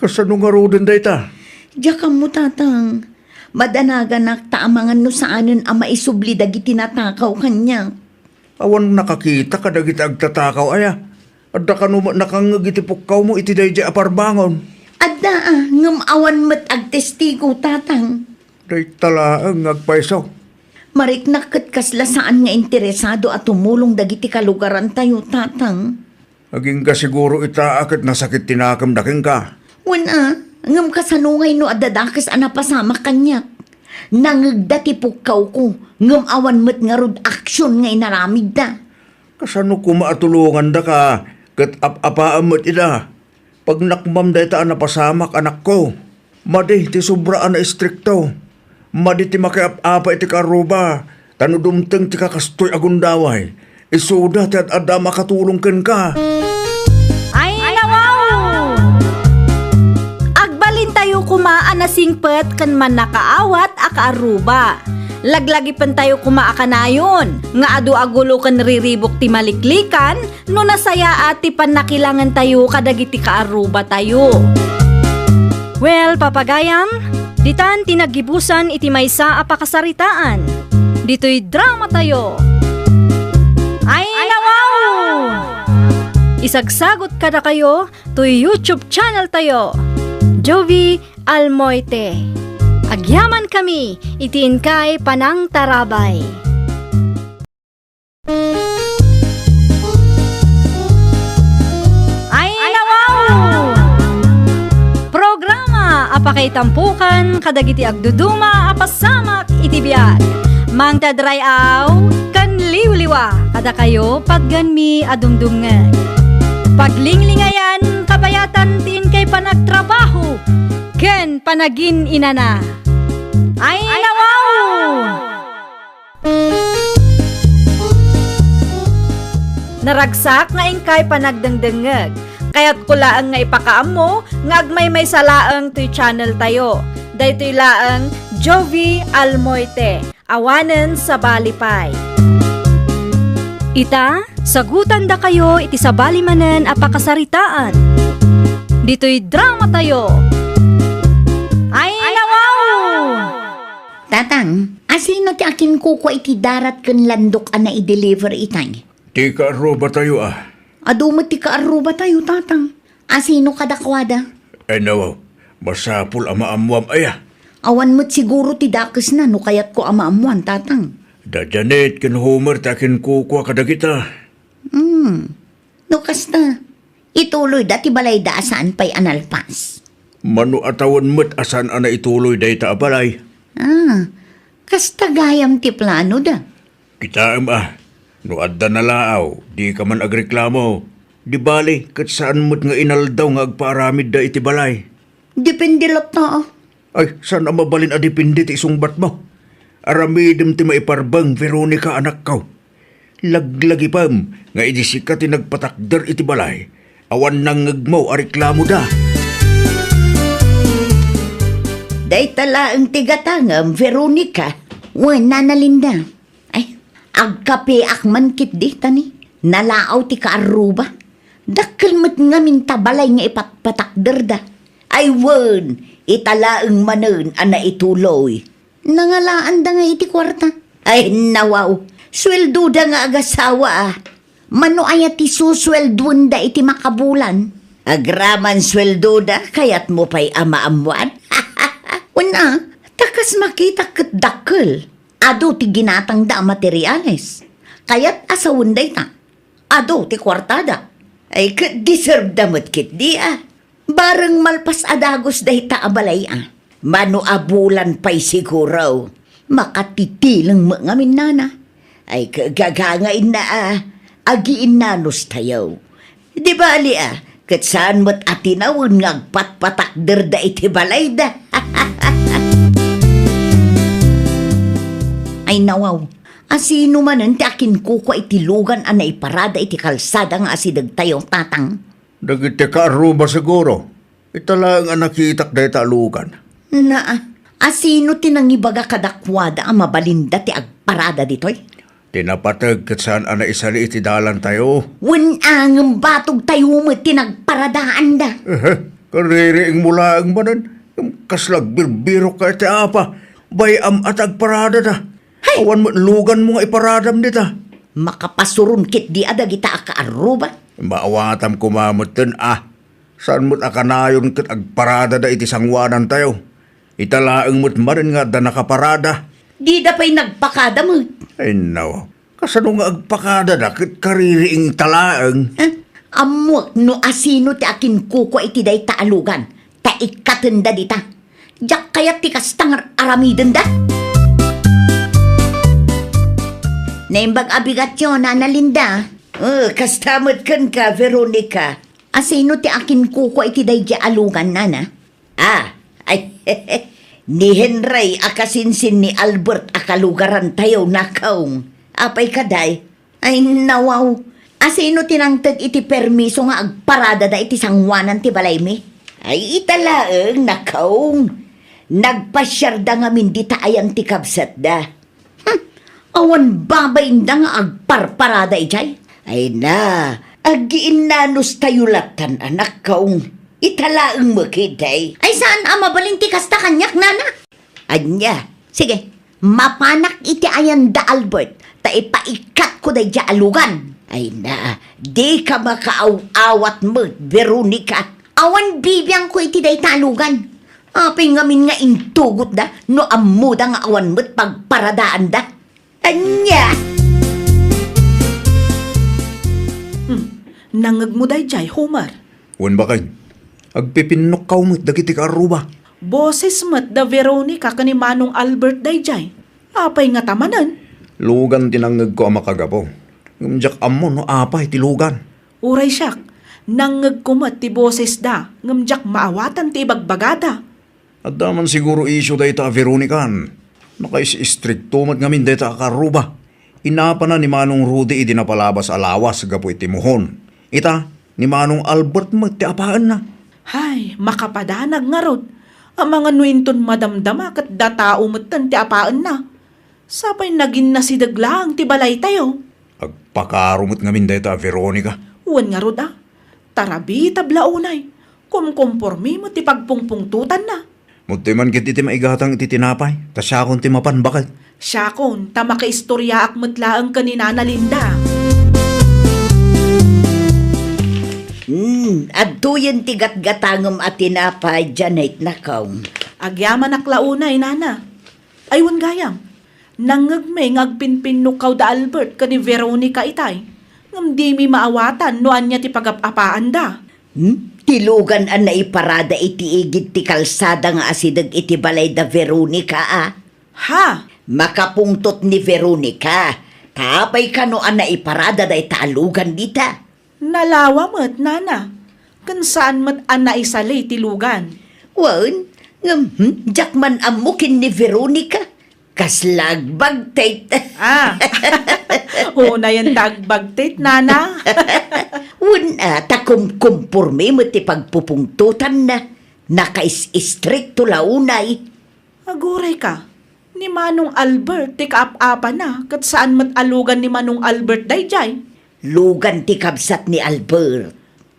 kasano ngaruden dayta? Diak ammo, Tatang. Madanaganak ta amangan no saanen a maisubli dagiti natakaw kaniak. Awan nakakita kadagiti agtatakaw aya? Adda kano met nakangngeg iti pukkawmo iti daydiay a parbangon? Adda a, ngem awan met agtestigo, Tatang. Dayta laeng nga agpayso. Mariknak ket kasla saan nga interesado a tumulong dagiti kalugarantayo, Tatang. Agingga siguro ita a ket nasakit ti nakemda kenka. Wen a, ngem kasano ngay no adda dakes a napasamak kaniak? Nangngegda ti pukkawko, ngem awan met ngarud aksion nga inaramidda. Kasano koma a tulongandaka ket ap-apaam met ida? Pagnakmam dayta a napasamak, anakko. Madi ti sobra a naistrikto. Madi ti makiap-apa iti kaarruba, ta no dumteng ti kakastoy a gundaway, isuda ti ad-adda a makatulong kenka. Ay, nawaw! Agbalintayo koma a nasingpet ken mannakaawat a kaarruba. Laglagipentayo koma a kanayon nga adu a gulo ken riribuk ti maliklikan no nasayaat ti pannakilangentayo kadagiti kaarrubatayo. Well, papagayam, ditan ti naggibusan iti maysa a pakasaritaan. Ditoy dramatayo. Ay, nawaw! Isagsagot kadakayo toy YouTube channel tayo, Jovie Almoite. Agyamankami iti inkay panangtarabay. Ay, nawaw! Itampukan kadagiti agduduma a pasamak iti biag. Mangted ray-aw ken liwliwa kadakayo patgenmi a dumdumngeg. Paglinglingayan, kabayatan ti inkay panagtrabaho ken panagin-inana. Ay, nawaw! Naragsak nga inkay panagdengdengngeg. Kayatko laeng nga ipakaammo nga agmaymaysa laeng toy channel tayo. Daytoy laeng Jovie Almoite, awanen sabali pay. Ita, sagutandakayo iti sabali manen a pakasaritaan. Ditoy drama tayo. Ay, nawaw! Tatang, asino ti akinkukua iti darat ken landok a nai-deliver itay? Ti kaarrubatayo a. Adu met ti kaarrubatayo, Tatang. Asino kadakuada? Ay, nawaw, masapul a maammuam aya. Awan met siguro ti dakesna no kayatko a maammuan, Tatang. Da Janet ken Homer ti akinkukua kadagita. Hmm. No kasta, ituloyda ti balayda a saan pay a nalpas. Mano a tawen met a saan a naituloy dayta a balay. Ah, kasta gayam ti planoda. Kitaem a, no adda nalaaw, dika man agreklamo. Di bali, ket saan met nga inaldaw nga agpaaramidda iti balay. Depende latta, ah. Ay, saan a mabalin a depende ti isungbatmo? Aramidem ti maiparbeng, Veronica, anakko. Laglagipem nga idi sika ti nagpatakder iti balay, awan nangngegmo a reklamoda. Dayta laeng ti gatangem, Veronica. Wen, Nana Linda. Ay, agkapeak man ketdi, tani. Nalaaw ti kaarruba. Dakkel met ngamin ta balay nga ipatpatakderda. Ay wen, ita laeng manen a naituloy. Nangalaanda nga iti kuarta. Ay, nawaw. Sueldoda nga agasawa, a. Mano aya ti susueldoenda iti makabulan? Agraman sueldoda, kayatmo pay a maammuan? Wen a, ta kas makitak ket dakkel. Adu ti ginatangda a materiales. Kayat a sawen dayta. Adu ti kuartada. Ay, ket deserveda met ketdi, a. Bareng malpas a dagus dayta a balay, a. Mano a bulan pay siguro. Makatitileng met ngamin, Nana. Ay, ket gaganga inna, a. Agiinnanus tayo. Di bali, a. Ket saan met a tinawen nga agpatpatakderda iti balayda. Ay, nawaw. Asino manen ti akinkukua iti lugan a naiparada iti kalsada nga asidegtayo, Tatang? Dagiti kaarruba siguro. Ita laeng a nakitak dayta a lugan. Naa, asino ti nangibaga kadakuada a mabalinda ti agparada ditoy? Ti napateg ket saan a naisali iti dalantayo. Wen a, ngem batogtayo met ti nagparadaanda. Ehe, kaririingmo laeng manen. Ngem kasla agbirbirokka iti apa. Bay-am a ti agparadada. Hay! Awan met luganmo nga iparadam dita. Makapasuron ketdi a dagita a kaarruba. Maawatam koma metten a. Saan met a kanayon ket agparadada iti sanguanantayo. Ita laeng met manen nga adda nakaparada. Dida pay nagpakada met. Ay, naw. Kasano nga agpakadada ket kaririingta laeng? Eh, ammoek no asino ti akinkukua iti dayta a lugan, ta ikkatenda dita. Diak kayat ti kasta nga aramidenda. Naimbag a bigatyo, Nana Linda. Eh, kasta met kenka, Veronica. Asino ti akinkukua iti daydiay a lugan, Nana? Ah, ay, ni Henry a kasinsin ni Albert a kalugarantayo, Nakong. Apay kadi? Ay, nawaw. Asino ti nangted iti permiso nga agparadada iti sanguanan ti balaymi? Ay, ita laeng, Nakong. Nagpasiarda ngamin dita ayan ti kabsatda. Hmm, awan babainda nga agparparada idiay? Ay na, agiinnanustayo lattan, Nakong. Ita laeng met ketdi. Ay, saan a mabalin ti kasta kaniak, Nana? Ania? Sige, mapanak iti ayan da Albert, ta ipaikkatko daydiay a lugan. Ay na, dika makaaw-awat met, Veronica. Awan bibiangko iti dayta a lugan. Apay ngamin nga intugotda no ammoda nga awan met pagparadaanda? Ania? Hmm, nangngegmo daydiay, Homer? Wen, baken. Agpipinnokkaw met dagiti kaarruba. Boses met da Veronica ken ni Manong Albert daydiay. Apay ngata manen? Lugan ti nangngegko a makagapu. Ngem diak ammo no apay ti lugan. Uray siak, nangngegko met ti bosesda, ngem diak maawatan ti ibagbagada. Adda man siguro isyu dayta a Veronican. Nakais-istrikto met ngamin dayta a kaarruba. Inapana ni Manong Rudy idi napalabas a lawas gapu iti muhon. Ita, ni Manong Albert met ti apaenna. Hay, makapadanag ngarud. Amangan no inton madamdama ket datao metten ti apaenna. Sapay naginnasideg laeng ti balaytayo. Agpakaro met ngamin dayta a Veronica. Wen ngarud a, tarabitab la unay. Kumkompormi met ti pagpungpungtotanna. Mudtoy man ket iti maigatang iti tinapay, ta siakon ti mapan baket. Siakon, ta makaistoriaak met laeng ken ni Nana Linda. Hmm, adtoyen ti gatgatangem a tinapay, Janet, nakaw. Agyamanak la unay, Nana. Ay, wen gayam, nangngegmi nga agpinpinnukaw da Albert ken ni Veronica itay, ngem dimi maawatan no ania ti pagap-apaanda. Hmm? Ti lugan a naiparada iti igid ti kalsada nga asideg iti balay da Veronica, a? Ha? Makapungtot ni Veronica. Ta apay kano a naiparada dayta a lugan dita? Nalawa met, Nana. Ken saan met a naisali ti lugan. Wen, ngem, hmm, diak man ammo ken ni Veronica. Kasla agbagtit. Ah. Unayen ta agbagtit, Nana. Wen, a, ta kumkumpormi met ti pagpupungtotanna. Nakais-istrikto la unay. Aguray ka, ni Manong Albert ti kaap-apana ket saan met a lugan ni Manong Albert daydiay. Lugan ti kabsat ni Albert.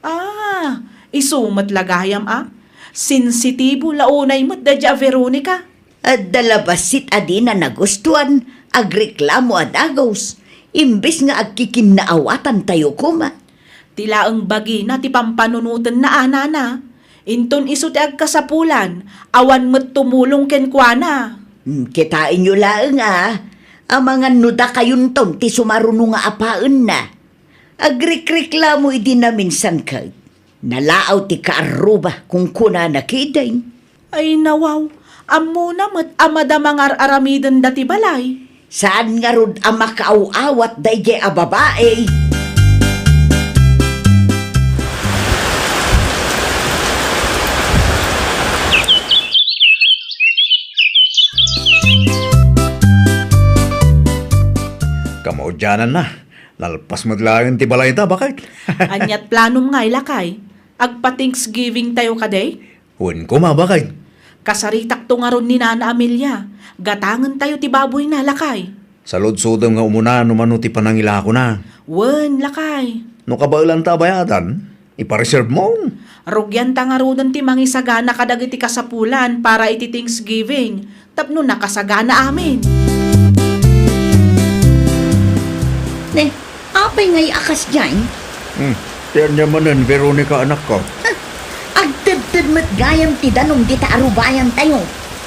Ah, isu met la gayam a. Sensitibo la unay met daydiay a Veronica. Adda la bassit a dina nagustuan, agreklamo a dagus, imbes nga agkikinnaawatan tayo koma. Ti laeng bagina ti pampanunotenna a, Nana. Inton isu ti agkasapulan, awan met tumulong kenkuana. Hmm, kitaenyo laeng a, amangan no dakayonton ti sumaruno nga apaenna. Agrikreklamo idi naminsan ket nalaaw ti kaarruba, kunkunana ketdin. Ay, nawaw, ammona met a madama nga ar-aramidenda ti balay. Saan ngarud a makaaw-awat daydiay a babai? Kamaudiananna, nalpas met laeng ti balayta, baket. Aniat planom ngay, lakay? Agpa-Thanksgiving tayo kadi? Wen koma, baket. Kasaritakto ngarud ni Nana Amelia. Gatangen tayo ti baboyna, lakay. Saludsodem nga umuna no mano ti panangilakona. Wen, lakay. No kabaelanta a bayadan, ipareserve mo. Rugianta ngaruden ti mangisagana kadagiti kasapulan para iti Thanksgiving tapno nakasagana amin. Ne, apay ngay a kasdiay? Hmm, ti ania manen, Veronica, anakko? Huh, agtedted met gayam ti danum dita arubayantayo.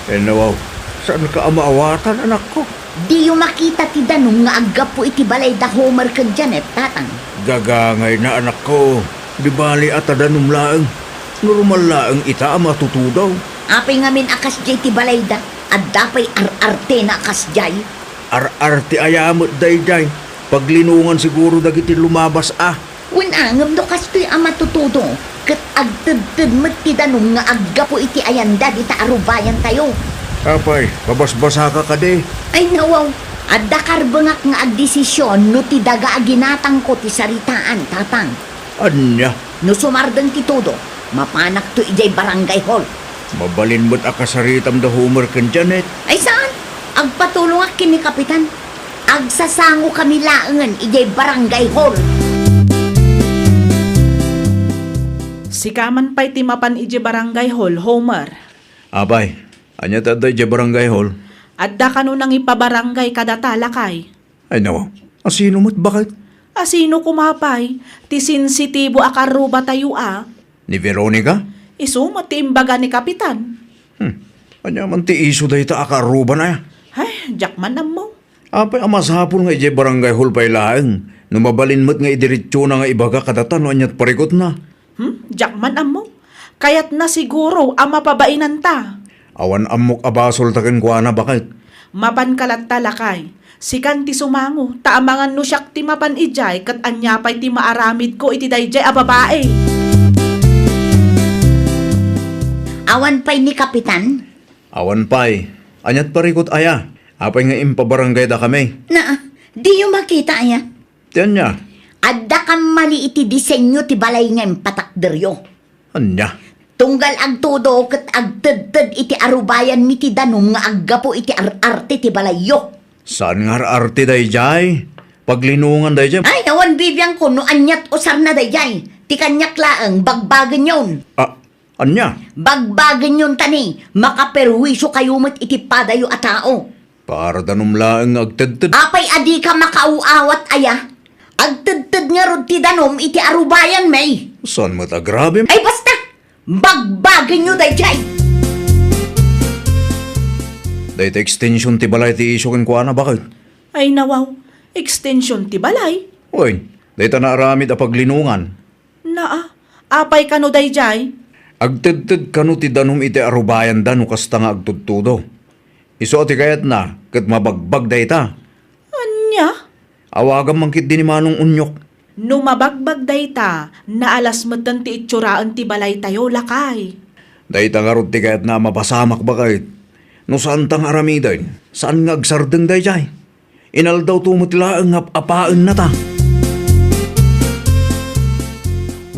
Enno, saanka a maawatan, anakko? Diyo makita ti danum nga aggapu iti balay da Homer ken Janet, tatang? Gagangayna, anakko. Di bale a ta danum laeng. Normal laeng ita a matutudo. Apay ngamin a kasdiay ti balayda? Adda pay ar-artena a kasdiay? Ar-arte aya met daydiay. Paglinongan siguro dagiti lumabas a. Wen a, ngem no kastoy a matutudo, ket agtedted met ti danum nga aggapu iti ayanda dita arubayantayo. Apay, mabasbasaka kadi? Ay, nawaw, adda karbengak nga agdesisyon no ti daga a ginatangko ti saritaan, tatang. Ania? No sumardeng ti todo, mapanakto idiay barangay hall. Mabalin met a kasaritam da Homer ken Janet. Ay, saan? Agpatulongak ken ni Kapitan. Agsasangokami laengen idiay barangay hall. Sika man pay ti mapan idiay barangay hall, Homer. Apay, ania ti adda idiay barangay hall? Adda kano nangipabarangay kadata, lakay? Ay, nawa, asino met, baket? Asino koma pay? Ti sensitibo a karrubatayo a. Ni Veronica? Isu met ti imbaga ni Kapitan. Hmm. Ania man ti isu dayta a karrubana? Ay, diak man ammo. Apay a masapul nga idiay barangay hall pay laeng, no mabalin met nga idiretsona nga ibaga kadata no aniat parikutna? Hmm? Diak man ammo. Kayatna siguro a mapabainanta. Awan ammok a basolta kenkuana, baket. Mapanka latta, lakay. Sikan ti sumango, ta amangan no siak ti mapan idiay, ket ania pay ti maaramidko iti daydiay a babai? Awan pay ni Kapitan? Awan pay. Aniat parikut aya? Apay nga impabaranggayda kami? Na, diyo makita aya? Ti ania? Adda kammali iti disenyo ti balay nga impatakderyo. Ania? Tunggal agtudo ket agtedted iti arubayanmi ti danum nga aggapu iti ar-arte ti balayyo. Saan nga ar-arte daydiay? Paglinungan daydiay. Ay, awan bibiangko no aniat usarna daydiay. Ti kaniak laeng, bagbagenyon. Ah, ania? Bagbagenyon ta ni, makaperwisyo kayo met iti padayo a tao. Para danum laeng nga agtedted. Apay a dika makaaw-awat aya? Agtedted ngarud ti danum iti arubayanmi. Saan met a grabe? Ay, basta! Bagbagenyo daydiay! Dayta extension ti balay ti isyu kenkuana, baket? Ay, nawaw. Extension ti balay? Wen, dayta naaramid a paglinungan. Naa, apay kano daydiay? Agtedted kano ti danum iti arubayanda no kasta nga agtudtudo. Isu a ti kayatna ket mabagbag dayta. Ania? Awagam man ketdi ni Manong Unyok. No mabagbag dayta, naalas metten ti itsuraen ti balaytayo, lakay. Dayta ngarud ti kayatna a mapasamak, baket. No saanta nga aramiden, saan nga agsardeng daydiay? Inaldaw to met laeng nga ap-apaennata.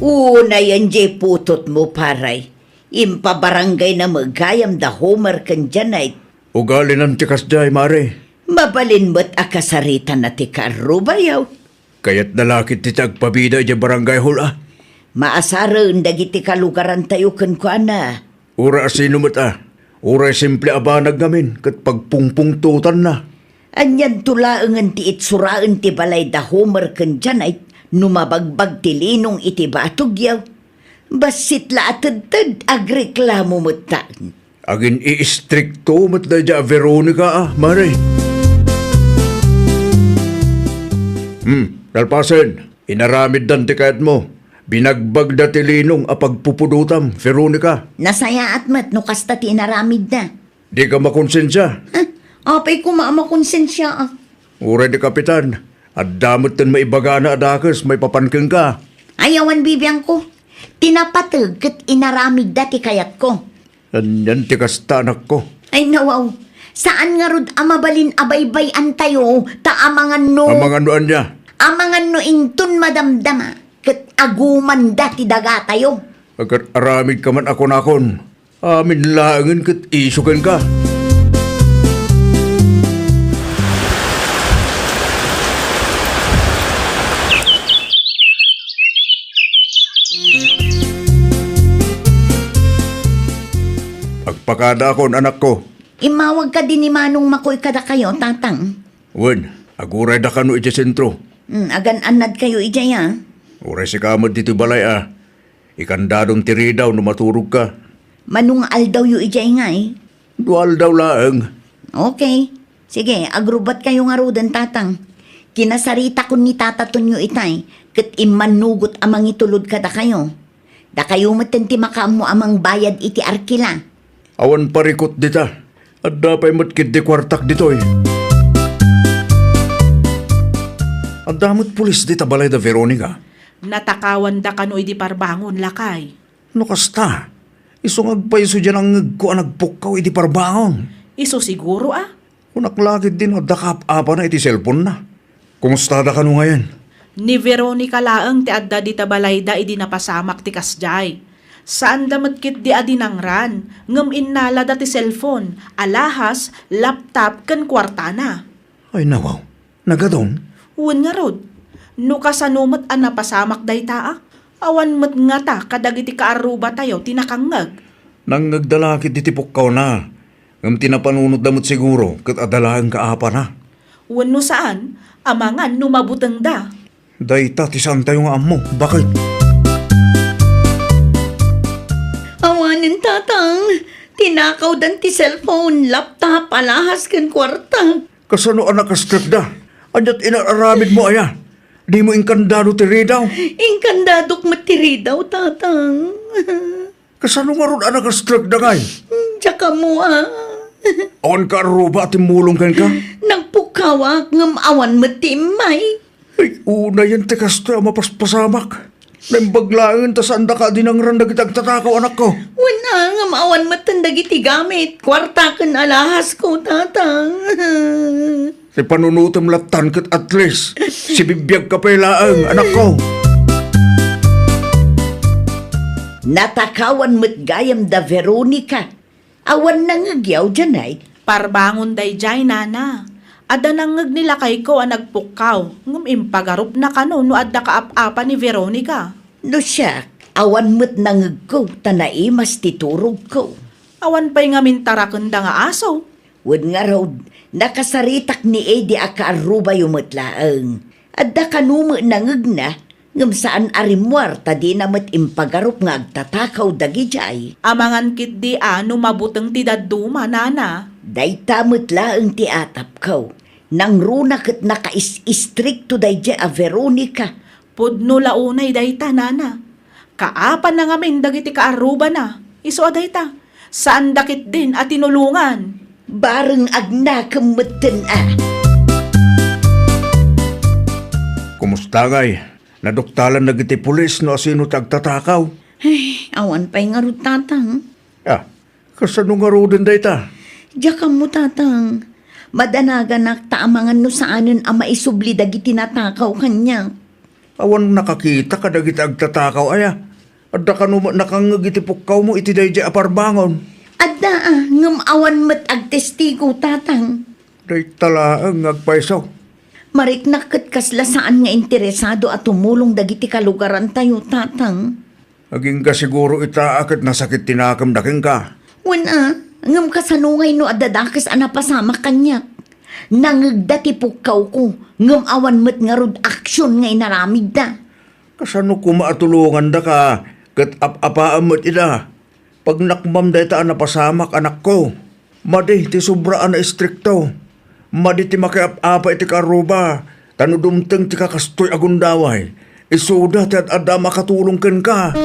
Unayen diay putotmo, pare. Impabaranggayna met gayam da Homer ken Janet. Ugalinan ti kasdiay, mare. Mabalin met a kasaritana ti kaarrubayo. Kayatna la ketdi ti agpabida idiay barangay hall a. Maasaren dagiti kalugarantayo kenkuana. Uray a sino met a, uray simple a banag ngamin ket pagpungpungtotanna. Anianto laengen ti itsuraen ti balay da Homer ken Janet no mabagbag ti linong iti batogyo? Bassit la a tedted, agreklamo met ta. Agin-iistrikto met daydiay a Veronica a, mare. Hmm, nalpasen. Inaramiddan ti kayatmo. Binagbagda ti linong a pagpupudotam, Veronica. Nasayaat met no kasta ti inaramidda. Dika makonsensia? Huh? Apay koma a makonsensiaak? Uray ni Kapitan, adda metten maibagana a dakes maipapan kenka. Ay, awan bibiangko. Ti napateg ket inaramidda ti kayatko. Anian ti kasta, anakko? Ay, nawaw. Saan ngarud a mabalin a baybay-antayo, ta amangan no Amangan no ania? Amangan no inton madamdama, ket agumanda ti dagatayo. Agar-aramid ka man a kunakon. Amin laengen ket isu kenka. Agpakadaakon, anakko. Immawag kadi ni Manong Makoy kadakayo, Tatang? Wen, agurayda kano idiay sentro. Hmm, agan-annadkayo idiay, a? Uray sika met ditoy balay, a. Ikandadom ti ridaw no maturogka. Mano nga aldawyo idiay ngay? Dua aldaw laeng. Okay. Sige, agrubbatkayo ngaruden, Tatang. Kinasaritakon ni Tata Tonyo itay, ket immannugot a mangitulod kadakayo. Dakayo metten ti makaammo a mangbayad iti arkila. Awan parikut dita. Adda pay met ketdi kuartak ditoy. Adda met pulis dita balay da Veronica. Natakawanda kano idi parbangon, lakay? No kasta, isu nga agpayso diay nangngegko a nagpukkaw idi parbangon. Isu siguro, a? Kunak la ketdi no adda kaap-apana iti cellphone-na. Kumustada kano ngayen? Ni Veronica laeng ti adda dita balayda idi napasamak ti kasdiay. Saanda met ketdi a dinangran, ngem innalada ti cellphone, alahas, laptop, ken kuartana. Ay, nawaw. Nagadun? Wen ngarud. No kasano met a napasamak dayta, a? Awan met ngata kadagiti kaarrubatayo ti nakangngeg. Nangngegda la ketdi ti pukkawna. Ngem ti napanunotda met siguro ket adda laeng kaapana. Wenno saan, amangan no mabutengda. Dayta ti saantayo nga ammo. Baket? Awanen, Tatang. Tinakawdan ti cellphone, laptop, alahas ken kuarta. Kasano a nakastrekda? Aniat inar-aramidmo aya? Dimo inkandado ti ridaw? Inkandadok met ti ridaw, Tatang. Kasano ngarud a nakastrekda ngay? Diak ammo, a. Awan kaarruba a timmulong kenka? Nagpukkawak, ngem awan met ti immay. Ay, unayen ti kastoy a mapaspasamak. Naimbag laeng ta saandaka a dinangran dagiti agtatakaw, anakko. Wen a, ngem awan metten dagiti gamit, kuarta ken alahas ko, Tatang. Ti panunutem lattan ket at least, sibibiagka pay laeng, anakko. Natakawan met gayam da Veronica. Awan nangngegyaw, Janay? Parbangon daydiay, nana. Adda nangngeg ni lakayko a nagpukkaw, ngem impagarupna kano no adda kaap-apa ni Veronica. No siak, awan met nangngegko ta naimas ti turogko. Awan pay ngamin tarakenda nga aso. Wen ngarud, nakasaritak ni Eddie a kaarrubayo met laeng. Adda kano met nangngegna, ngem saan a rimmuar ta dina met impagarup nga agtatakaw dagidiay. Amangan ketdi a no mabuteng ti dadduma, nana. Dayta met laeng ti atapko. Nangruna ket nakais-istrikto daydiay a Veronica. Pudno la unay dayta, nana. Kaapanna ngamin dagiti kaarrubana. Isu a dayta, saanda ketdin a tinulongan. Bareng agnakem metten a. Kumusta ngay? Naduktalan dagiti pulis no asino ti agtatakaw? Ay, awan pay ngarud, Tatang. Ah, kasano ngaruden dayta? Diak ammo, Tatang. Madanaganak ta amangan no saanen a maisubli dagiti natakaw kaniak. Awan nakakita kadagiti agtatakaw aya? Adda kano met nakangngeg iti pukkawmo iti daydiay a parbangon? Adda a, ngem awan met agtestigo, Tatang. Dayta laeng nga agpayso. Mariknak ket kasla saan nga interesado a tumulong dagiti kalugarantayo, Tatang. Agingga siguro ita a ket nasakit ti nakemda kenka. Wen a, ngem kasano ngay no adda dakes a napasamak kaniak? Nangngegda ti pukkawko, ngem awan met ngarud aksyon nga inaramidda. Kasano koma a tulongandaka ket ap-apaam met ida? Pagnakmam dayta a napasamak, anakko. Madi ti sobra a naistrikto. Madi ti makiap-apa iti kaarruba, ta no dumteng ti kakastoy a gundaway, isuda ti ad-adda a makatulong kenka.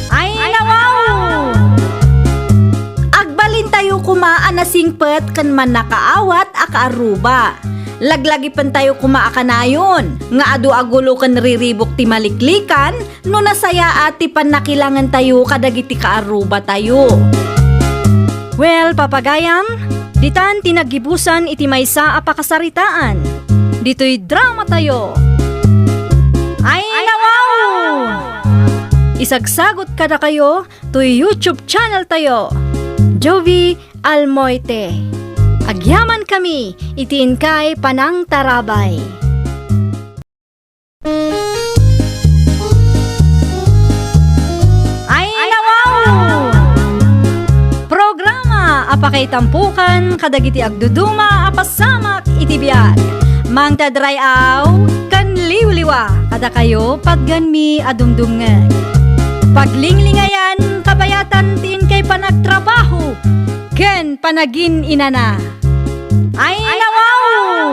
Ay, nawaw! Agbalintayo koma a nasingpet ken mannakaawat a kaarruba. Laglagipentayo koma a kanayon nga adu a gulo ken riribuk ti maliklikan no nasayaat ti pannakilangentayo kadagiti kaarrubatayo. Well, papagayam, ditan ti naggibusan iti maysa a pakasaritaan. Ditoy dramatayo. Ay, nawaw! Isagsagot kadakayo toy YouTube channeltayo, Jovie Almoite. Agyamankami iti inkay panangtarabay. Ay, nawaw! Programa a pakaitampukan kadagiti agduduma a pasamak iti biag. Mangted ray-aw ken liwliwa kadakayo, patgenmi a dumdumngeg. Paglinglingayan, kabayatan ti inkay panagtrabaho ken panagin-inana. Ay, nawaw!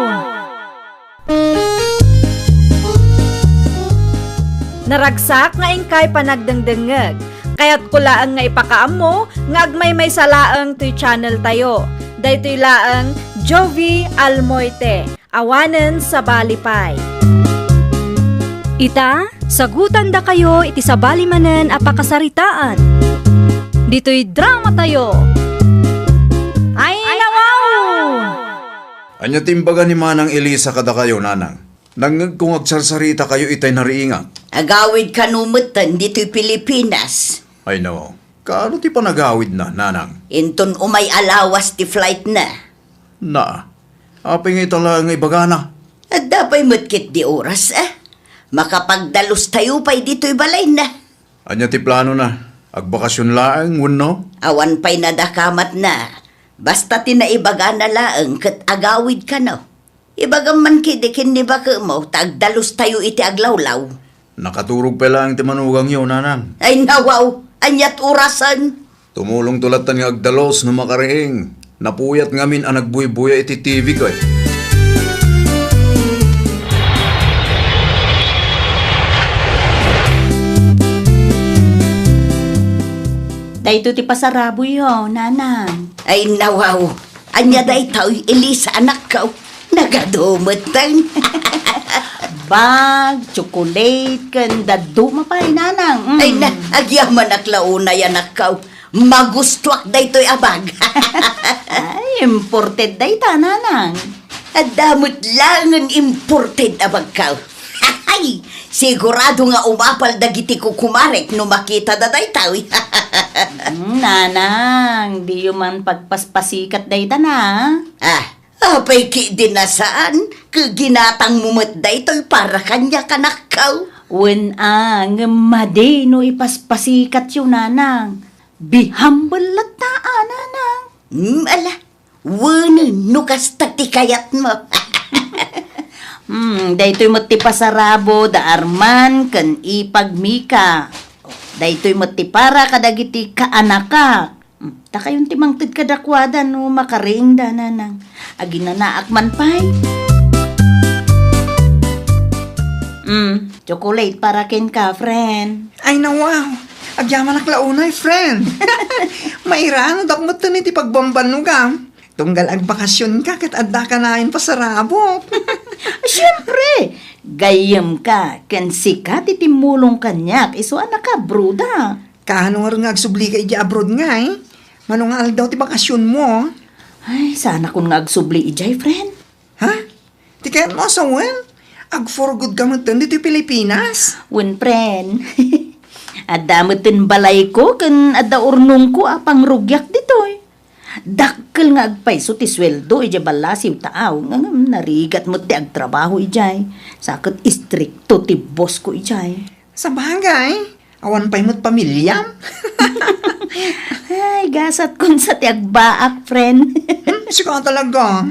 Naragsak nga inkay panagdengdengngeg. Kayatko laeng nga ipakaammo nga agmaymaysa laeng toy channeltayo. Daytoy laeng Jovie Almoite. Awanen sabali pay. Ita, sagutandakayo iti sabali manen a pakasaritaan. Ditoy dramatayo. Ay, nawaw! Ania ti imbaga ni Manang Elisa kadakayo, nanang? Nangngegko nga agsarsaritakayo itay nariingak. Agawid kano metten ditoy Pilipinas. Ay, nawaw. Kaano ti panagawidna, nanang? Inton umay a lawas ti flightna. Na, apay nga ita laeng nga ibagana? Adda pay met ketdi oras, a. Makapagdalustayo pay ditoy balayna. Ania ti planona? Agbakasyon laeng wenno? Awan pay nadakamatna. Basta ti naibagana laeng ket agawid kano. Ibagam man ketdi ken ni bakemo ta agdalustayo iti aglawlaw. Nakaturog pay laeng ti manugangyo, nanang. Ay, nawaw! Ania't orasen? Tumulongto lattan nga agdalus no makariing. Napuyat ngamin a nagbuybuya iti T V, ket. Ito ti pasaraboyo, nanang. Ay, nawaw. Ania daytoy, Elisa, anakko? Nagadu metten. Bag, chocolate, ken dadduma pay, nanang. Mm. Ay, na, agyamanak la unay, anakko. Magustuak daytoy a bag. Ay, imported dayta, nanang. Adda met laengen imported a bagko. Ay, sigurado nga umapal dagiti kukumarek no makitada daytoy. Hmm, nanang, diyo man pagpaspasikat dayta na. Ah, apay ketdi a saan, ket ginatangmo met daytoy para kaniak, anakko. Wen a, ngem madi no ipaspasikatyo, nanang. Be humble latta a, nanang. Hmm, ala, wenen no kasta ti kayatmo. Hmm, daytoy met ti pasarabo da Arman ken ipag Mika. Daytoy met ti para kadagiti kaanakak. Hmm, ta kayon ti mangted kadakuada no makariingda, nanang. Aginanaak man pay. Hmm, chocolate para kenka, friend. Ay, nawaw. Agyamanak la unay, friend. Mairano dakmetten iti pagbambannogam. Tunggal agbakasionka ket adda kanayon pasarabok. Siempre, gayyemka ken sika ti timmulong kaniak isu a nakabroda. Kaano ngarud nga agsublika idiay abroad ngay? Mano nga aldaw ti bakasionmo? Ay, saanakon nga agsubli idiay, friend. Ha? Ti kayatmo a sawen? Ag-for good ka metten ditoy Pilipinas? Wen, friend. Adda metten balayko ken adda urnongko a pangrugiak ditoy. Dakkel nga agpayso ti sueldo idiay ballasiw ta aw, ngem narigat met ti agtrabaho idiay. Sa ket istrikto ti boss ko idiay. Sabagay, awan pay met pamiliam. Ay, gasat kon sa ti agbaak, friend. Hmm, sika talaga.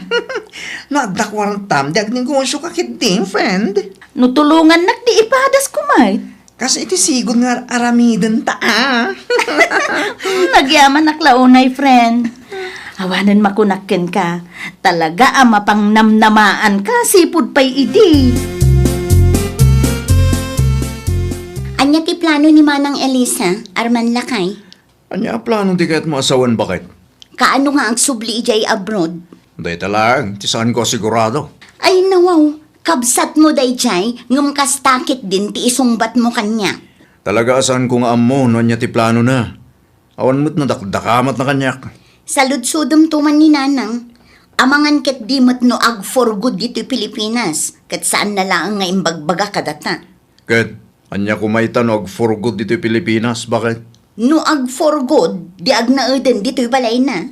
No adda kuartam, di agnegosio ka ketdi, friend. No tulongannak, di ipadas ko met. Kas iti sigud nga aramiden ta, a. Nagyamanak la unay, friend. Awanen makunak kenka, talaga a mapangnamnamaanka, sipud pay idi. Ania ti plano ni Manang Elisa, Arman lakay? Ania a plano ti kayatmo a sawen, baket? Kaano nga agsubli idiay abroad? Dayta laeng ti saanko a sigurado. Ay, nawaw, kabsatmo daydiay, ngem kasta ketdin ti isungbatmo kaniak. Talaga a saanko nga ammo no ania ti planona. Awan met nadakdakamatna kaniak. Saludsodemto man ni Nanang. Amangan ketdi met no ag-for good ditoy Pilipinas, ket saanna laeng nga imbagbaga kadata. Ket ania koma ita no ag-for good ditoy Pilipinas, baket? No ag-for good, di agnaeden ditoy balayna.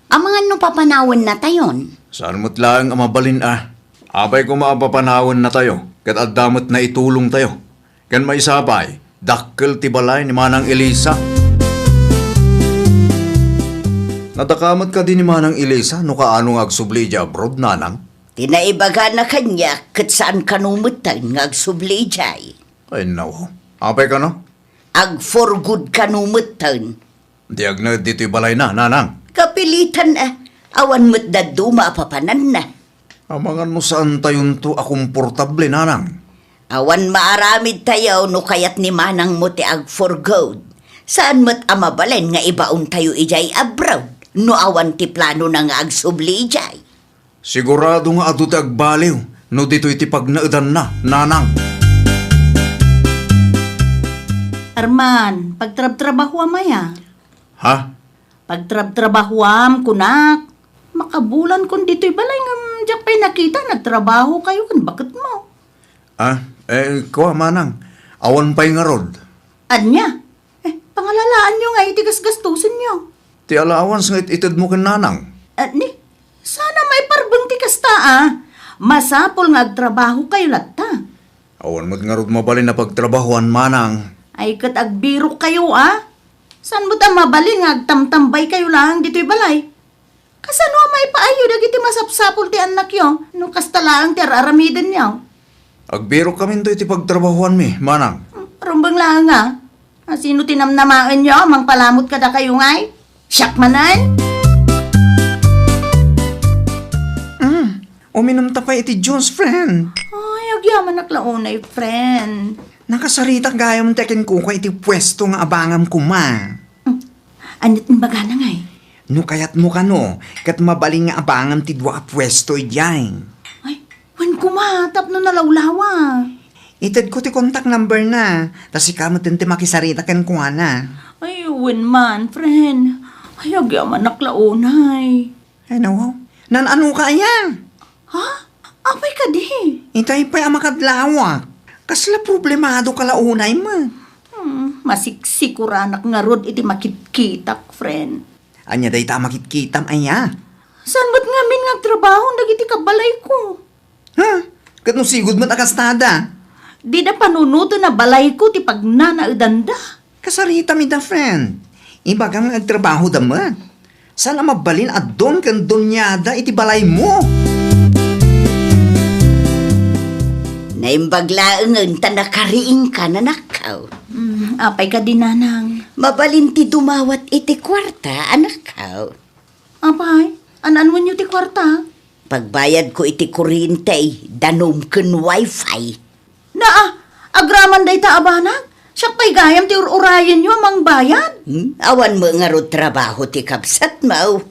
Amangan no papanawennatayon. Saan met laeng a mabalin a. Apay koma a papanawennatayo, ket adda met naitulongtayo. Ken maysa pay, dakkel ti balay ni Manang Elisa. Nadakamat kadi ni Manang Elisa no kaano nga agsubli idiay abroad, Nanang? Ti naibagana kaniak ket saan kano metten nga agsubli idiay. Ay, naw. Apay kano? Ag-for good kano metten. Di agnaed ditoy balayna, Nanang. Kapilitan a. Awan met dadduma a papananna. Amangan no saantayonto a komportable, Nanang. Awan maaramidtayo no kayat ni Manangmo ti ag-for good. Saan met a mabalin nga ibaontayo idiay abroad no awan ti planona nga agsubli idiay. Sigurado nga adu ti agbaliw no ditoy ti pagnaedanna, Nanang. Arman, pagtrabtrabahoam aya? Ha? Pagtrabtrabahoam, kunak. Makabulankon ditoy balay ngem diak pay nakita nagtrabahokayo ken baketmo. Ah, eh, kua, Manang. Awan pay ngarud. Ania? Eh, pangalalaanyo nga iti gasgastosenyo. Ti allowance nga it-itedmo ken Nanang. Ah, ni, sana maiparbeng ti kasta, a. Masapul nga agtrabahokayo latta. Awan met ngarud mabalin a pagtrabahoan, Manang. Ay, ket agbirokkayo, a. Saan met a mabalin nga agtamtambaykayo laeng ditoy balay? Kasano a maipaayyo dagiti masapsapul ti annakyo no kasta laeng ti ar-aramidenyo? Agbirokkaminto iti pagtrabahoanmi, Manang. Hmm, rumbeng laeng a. Asino ti namnamaenyo a mangpalamut kadakayo ngay? Siak manen? Mm, uminumta pay iti juice, friend. Ay, agyamanak la unay, friend. Nakasaritak gayam ti akinkuko iti puesto nga abangam koma. Mm. Aniat imbagana ngay? No kayatmo kano, ket mabalin nga abangan ti dua a puesto idiay. Ay, wen koma, tapno nalawlawa. Itedko ti contact number na, ta sika met ti makisarita kenkuana. Ay, wen man, friend. Ay, agyamanak la unay. Ay, nawaw. Nan-anoka aya? Ha? Apay kadi? Itay pay a makadlawak. Kasla problemado ka la unay met. Hmm, masiksikoranak ngarud iti makitkitak, friend. Ania dayta a makitkitam aya? Saan met ngamin nga agtrabaho dagiti kabalayko? Ha? Ket no sigud met a kastada? Dida panunoten a balayko ti pagnanaedanda. Kasaritam ida, friend. Ibagam nga agtrabahoda met. Saan a mabalin a don ken doniada iti balaymo. Naimbag laengen ta nakariingka, nanakkaw. Mm, apay kadi, nanang? Mabalin ti dumawat iti kuarta, anakkaw. Apay, an-anuenyo ti kuarta? Pagbayadko iti kuryente, danum ken wifi. Naa, agraman dayta a banag? Siak pay gayam ti ur-urayenyo a mangbayad? Hmm? Awan met ngarud trabaho ti kabsatmo.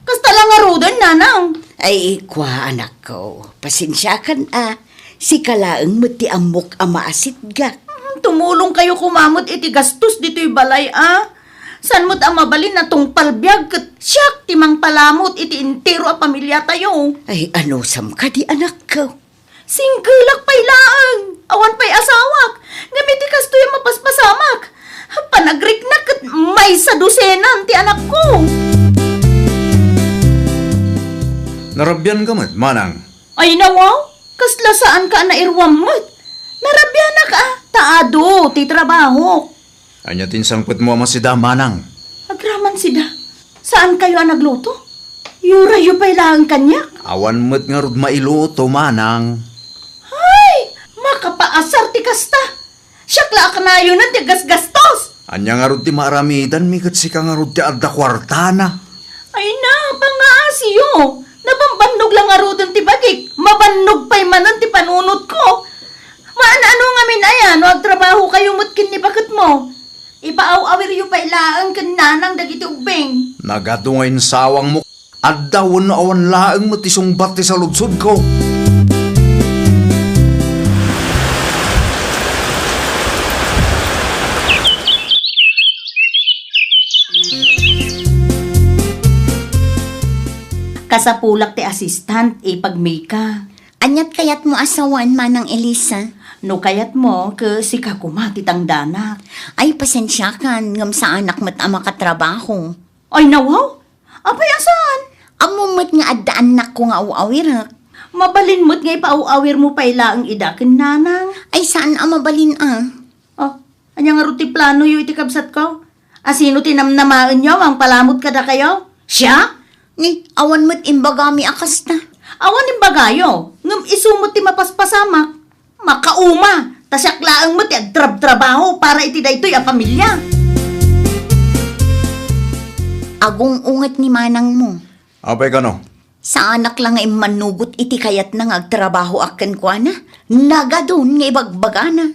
Kasta la ngaruden, nanang. Ay, kua, anakko. Pasensiakan a. Sika laeng met ti ammok a maasitgak. Hmm, tumulongkayo koma met iti gastos ditoy balay a. Saan met a mabalin a tungpal biag ket siak ti mangpalamut iti entero a pamiliatayo. Ay, anusam kadi, anakko? Singgelak pay laeng, awan pay asawak, ngem iti kastoy a mapaspasamak, panagriknak ket maysa dosenan ti anakko. Narabianka met, manang? Ay, nawaw, kasla saanka a nairuam met. Narabianak a, ta adu ti trabahok. Ania ti insangpetmo a masida, manang? Agraman sida. Saankayo a nagluto? Yurayyo pay laeng kaniak. Awan met ngarud mailuto, manang. Ay! Makapaasar ti kasta! Siak la a kanayonen ti gasgastos! Ania ngarud ti maaramidanmi ket sika ngarud ti adda kuartana? Ay na, pangaasiyo! Nabambannog la ngaruden ti bagik, mabannog pay manen ti panunotko. Maan-ano ngamin aya no agtrabahokayo met ken ni baketmo? Ipaaw-awiryo pay laeng ken nanang dagiti ubbing. Nagadu nga insawangmo. Adda wenno awan laeng met ti sungbat ti saludsodko. Kasapulak ti assistant, ipagmika. Aniat kayatmo a sawen, Manang Elisa? No kayatmo, ket sika koma ti tangdanak. Ay, pasensiakan, ngem saanak met a makatrabaho. Ay, nawaw? Apay a saan? Ammom met nga adda annakko nga aw-awirek. Mabalin met nga ipaaw-awirmo pay laeng ida ken nanang. Ay, saan a mabalin a. Oh, ania ngarud ti planoyo iti kabsatko? Asino ti namnamaenyo a mangpalamut kadakayo? Siak? Ni, awan met imbagami a kasta. Awan imbagayo, ngem isu met ti mapaspasamak. Makauma, ta siak laeng met ti agtrabtrabaho para iti daytoy a pamilia. Agung-unget ni manangmo. Apay kano? Saanak la nga immanugot iti kayatna nga agtrabahoak kenkuana. Nagadun nga ibagbagana.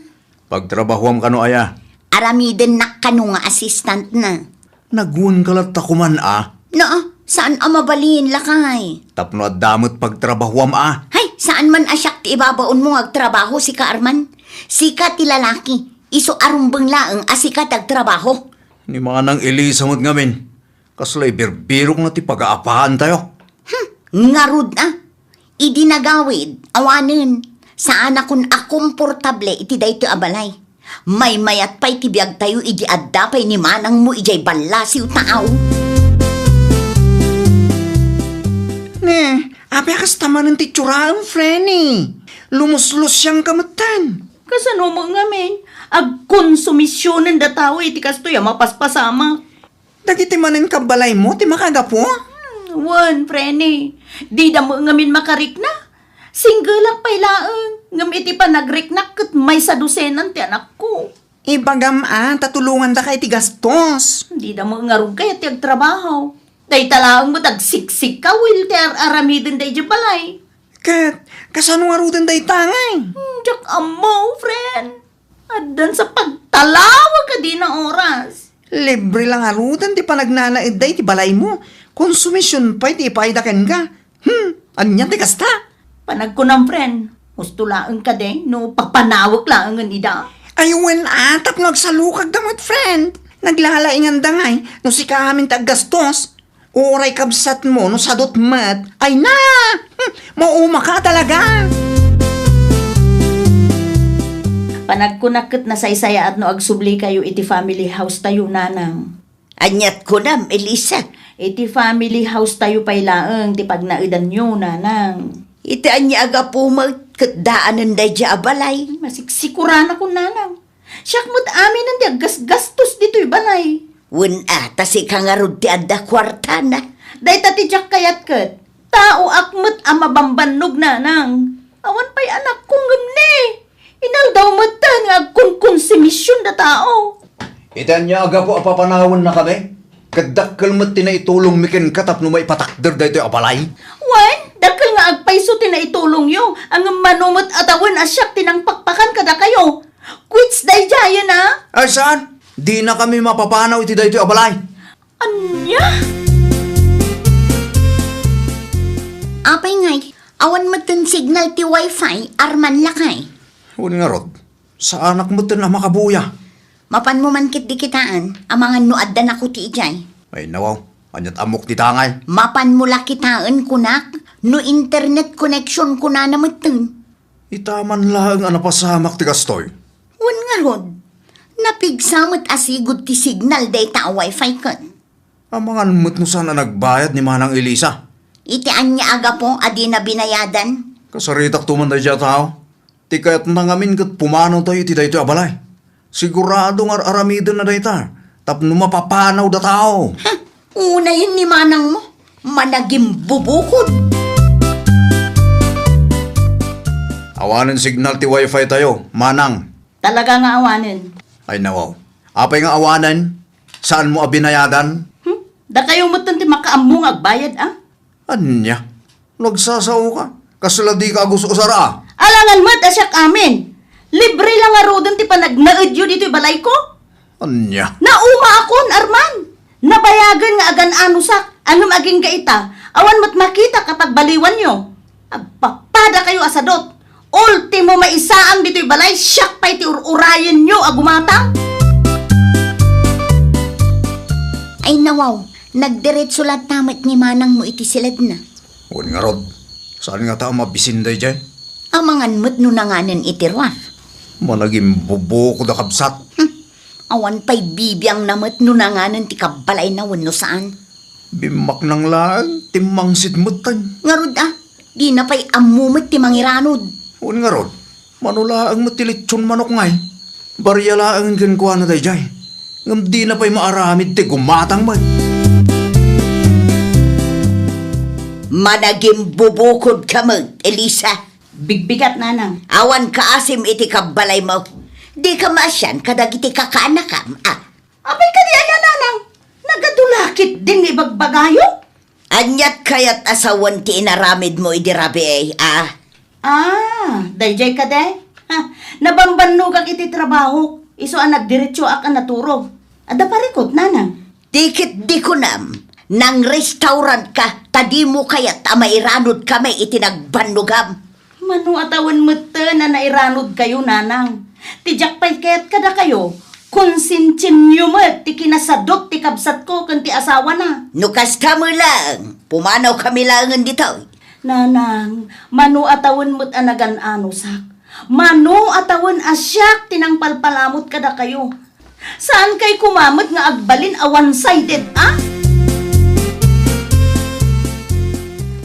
Pagtrabahoam kano aya? Aramidennak kano nga assistantna. Naguenka latta koman a? Naa, saan a mabalin, lakay. Tapno adda met pagtrabahoam a? Hay, saan man a siak ti ibabaonmo nga agtrabaho, sika Arman. Sika ti lalaki, isu a rumbeng laeng a sika ti agtrabaho. Ni Manang Elisa met ngamin, kasla ibirbirok na ti pagaapaantayo. Hmm, ngarud a. Idi nagawid, awanen, saanakon a komportable iti daytoy a balay. Maymayat pay ti biagtayo idi adda pay ni manangmo idiay ballasiw taaw. Ne, apay a kasta manen ti itsuram, Frenny? Lumuslusiangka metten. Kasano met ngamin? Agkonsumisionen dataw iti kastoy a mapaspasamak. Dagiti manen kabbalaymo ti makagapu? Hmm, wen, Frenny. Dida met ngamin makarikna. Singgelak pay laeng, ngem iti panagriknak ket maysa dosenan ti anakko. Ibagam a, ta tulongandaka iti gastos. Dida met ngarud kayat ti agtrabaho. Dayta laeng met agsiksikawil ti ar-aramidenda idiay balay. Ket, kasano ngaruden dayta ngay? Hmm, diak ammo, friend. Addan sa pagtalawa kadin a oras. Libre la ngaruden ti panagnanaedda iti balaymo. Konsumision pay ti ipaayda kenka. Hmm, ania ti kasta? Panagkunam, friend, husto laeng kadi no papanawek laengen ida? Ay, wen a, tapno agsalukagda met, friend. Naglalainganda ngay no sika amin ti aggastos. Uray kabsatmo no sadot met. Ay na! Hmm, maumaka talaga! Panagkunak ket nasaysayaat no agsublikayo iti family house tayo, nanang. Aniat kunam, Elisa? Iti family house tayo pay laeng ti pagnaedanyo, nanang. Iti ania a gapu met ket daanen daydiay a balay? Masiksikuranakon, nanang. Siak met aminen ti aggasgastos ditoy balay. Wen a, ta sika ngarud ti adda kuartana. Dayta ti diak kayat ket. Taoak met a mabambannog, nanang. Awan pay anakko ngem ni. Inaldaw metten nga agkonkonsumision da tao. Iti ania a gapu a papanawennakami? Ket dakkel met ti naitulongmi kenka tapno maipatakder daytoy a balay. Wen, dakkel nga agpayso ti naitulongyo, ngem mano met a tawen a siak ti nangpakpakan kadakayo. Quits daydiayen a? Ay, saan? Dinakami mapapanaw iti daytoy a balay. Ania? Apay ngay, awan metten signal ti wifi, Arman lakay. Wen ngarud, saanak metten a makabuya. Mapanmo man ketdi kitaen, amangan no adda nakuti idiay. Ay, nawaw, aniat ammok ti tangay. Mapanmo la kitaen, kunak, no internet connection kunana metten. Ita man laeng a napasamak ti kastoy. Wen ngarud, napigsa met a sigud ti signal dayta a wifi ket. Amangan met no saan a nagbayad ni Manang Elisa. Iti ania a gapu a dina binayadan? Kasaritakto man daydiay a tao. Ti kayatna ngamin ket pumanawtayo iti daytoy a balay. Sigurado nga ar-aramidenna dayta tapno mapapanawda tao. Huh, unayen ni manangmo. Managimbubukod. Awanen signal ti wifi tayo, manang. Talaga nga awanen. Ay, nawaw. Apay nga awanen? Saanmo a binayadan? Hmm? Dakayo metten ti makaammo nga agbayad, a? Ania? No agsasaoka, kasla dika agus-usar a? Alangan met a siak amin. Libre la ngaruden ti panagnaedyo ditoy balayko. Ania? Naumaakon, Arman. Nabayagen nga agan-anosak, ngem agingga ita, awan met makitak a pagbaliwanyo. Agpapadakayo a sadot. Ultimo, maisaang ditoy balay, siak pay ti ur-urayenyo a gumatang. Ay, nawaw, nagdiretso latta met ni manangmo iti siledna. Wen ngarud, saan ngata a mabisin daydiay? Amangan met no nanganen iti ruar. Managimbubukod a kabsat. Hmm. Awan pay bibiangna met no nanganen ti kabbalayna wenno saan. Bimmaknang laeng, timmangsit metten. Ngarud a, dina pay ammo met ti mangiranod. Wen ngarud, mano laeng met ti litson manok ngay? Baria laeng kenkuana daydiay. Ngem dina pay maaramid ti gumatang met. Managimbubukodka met, Elisa. Bigbigat, nanang. Awan kaasim iti kabbalaymo. Dika maasian kadagiti kakaanakam, a? Apay kadi aya, nanang? Nagadu la ketdin nga ibagbagayo? Aniat kayat a sawen ti inaramidmo idi rabii, a? Ah, daydiay kadi? Ha, nabambannogak iti trabahok, isu a nagdiretsoak a naturog. Adda parikut, nanang? Ti ketdi kunam, nang-restaurantka ta dimo kayat a mairanodkami iti nagbannogam. Mano a tawen metten a nairanodkayo, nanang? Ti diak pay ket kadakayo, konsensianyo met ti kinasadot ti kabsatko ken ti asawana. No kasta met laeng, pumanawkami laengen ditoy. Nanang, mano a tawen met a nagan-anosak? Mano a tawen a siak ti nangpalpalamut kadakayo? Saankay koma met nga agbalin a one-sided, a?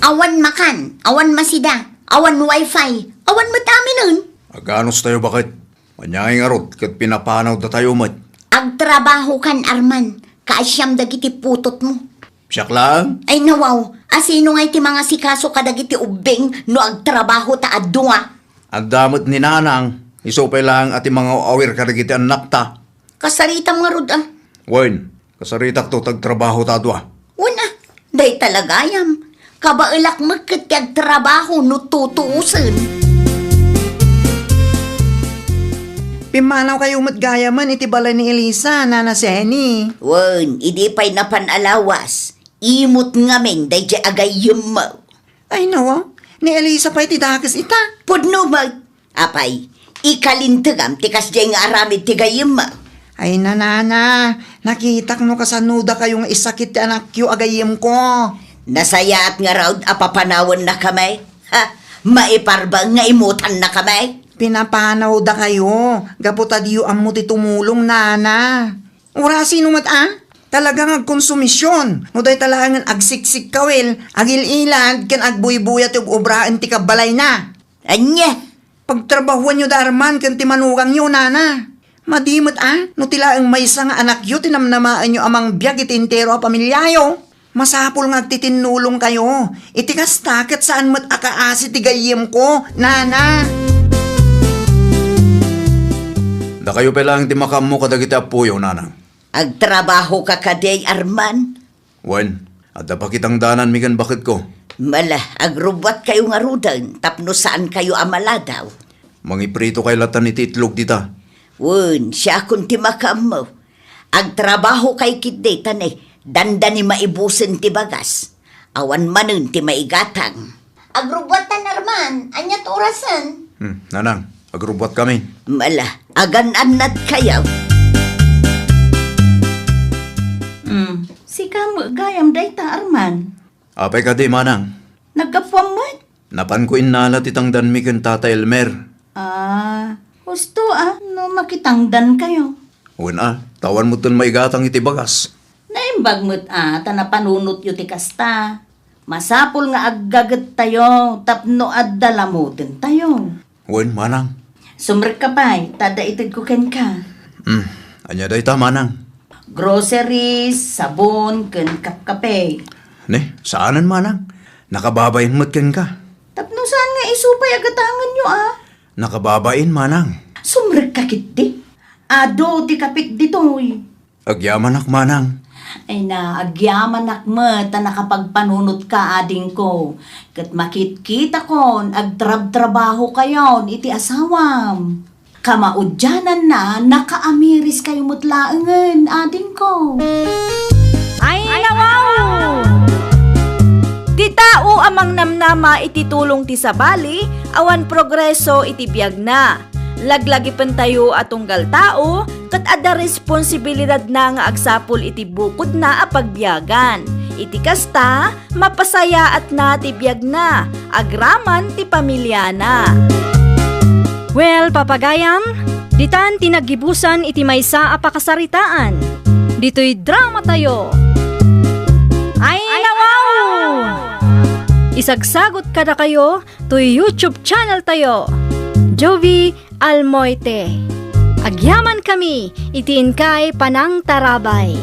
Awan makan, awan masida, awan wifi, awan met aminen. Aganos tayo, baket? Ania ngay ngarud ket pinapanawda tayo met? Agtrabahokan, Arman, kaasiam dagiti putotmo. Siak laeng? Ay, nawaw, asino ngay ti mangasikaso kadagiti ubbing no agtrabaho ta a dua? Adda met ni nanang, isu pay laeng a ti mangaw-awir kadagiti annakta. Kasaritam ngarud a? Wen, kasaritakto ta agtrabaho ta a dua. Wen a, dayta la gayam. Kabaelak met ket ti agtrabaho no tutuosen. Pimmanawkayo met gayamen iti balay ni Elisa, Nana Seni. Wen, idi pay napan a lawas, imut ngamin daydiay agayyemmo. Ay, nawa, ni Elisa pay ti dakes ita. Pudno met. Apay, ikalintegam ti kasdiay nga aramid ti gayyemmo. Ay, nanana, nakitak no kasano dakayo nga isakit ti anakyo a gayyemko. Nasayaat ngarud a papanawennakami. Ha, maiparba nga imutannakami. Pinapanawdakayo gapu ta diyo ammo ti tumulong, nana. Urasino met a? Talaga nga agkonsumision. No dayta laengen agsiksikkawil, agil-ilad, ken agbuybuya ti ug-obraen ti kabbalayna. Ania? Pagtrabahuanyo da Arman ken ti manugangyo, nana. Madi met a, no ti laeng maysa nga anakyo ti namnamaenyo a mangbiag iti entero a pamiliayo. Masapul nga agtitinnulongkayo. Iti kasta, ket saan met a kaasi ti gayyemko, nana. Dakayo pay laeng ti makaammo kadagiti appoyo, nana. Agtrabahoka kadi, Arman? Wen, adda pakitangdananmi ken baketko. Mala, agrubbuatkayo ngaruden tapno saankayo a maladaw. Mangipritokay latan iti itlog dita. Wen, siakon ti makaammo. Agtrabahokay ketdi ta ne, dandani maibusen ti bagas. Awan manen ti maigatang. Agrubbuatan, Arman. Ania ti orasen? Hmm, nanang, agrubbuatkami. Mala, agan-annadkayo. Hmm, sika met gayam dayta, Arman. Apay kadi, manang? Naggapuam met. Napanko innala ti tangdanmi ken Tata Elmer. Ah, husto a, no makitangdankayo. Wen a, ta awan metten maigatang iti bagas. Naimbag met a, ta napanunotyo ti kasta. Masapul nga aggagettayo tapno adda lamutentayo. Wen, manang. Sumrekka pay, ta adda itedko kenka. Hmm, ania dayta, manang? Groceries, sabon, ken kapkape. Ne, saanen, manang. Nakababain met kenka. Tapno saan nga isu pay a gatangenyo a? Nakababain, manang. Sumrekka ketdi. Adu ti kapek ditoy. Agyamanak, manang. Ay na, agyamanak met ta nakapagpanunotka, adingko. Ket makitkitakon, agtrabtrabahokayon iti asawam. Kamaudiananna, nakaamiriskayo met laengen, adingko. Ay, nawaw! Ti tao a mangnamnama iti tulong ti sabali, awan progreso iti biagna. Laglagipentayo a tunggal tao, ket adda responsibilidadna nga agsapul iti bukodna a pagbiagan. Iti kasta, mapasayaatna ti biagna, agraman ti pamiliana. Well, papagayam, ditan ti naggibusan iti maysa a pakasaritaan. Ditoy dramatayo. Ay, nawaw! Isagsagot kadakayo toy YouTube channel tayo, Jovie Almoite. Agyamankami iti inkay panangtarabay.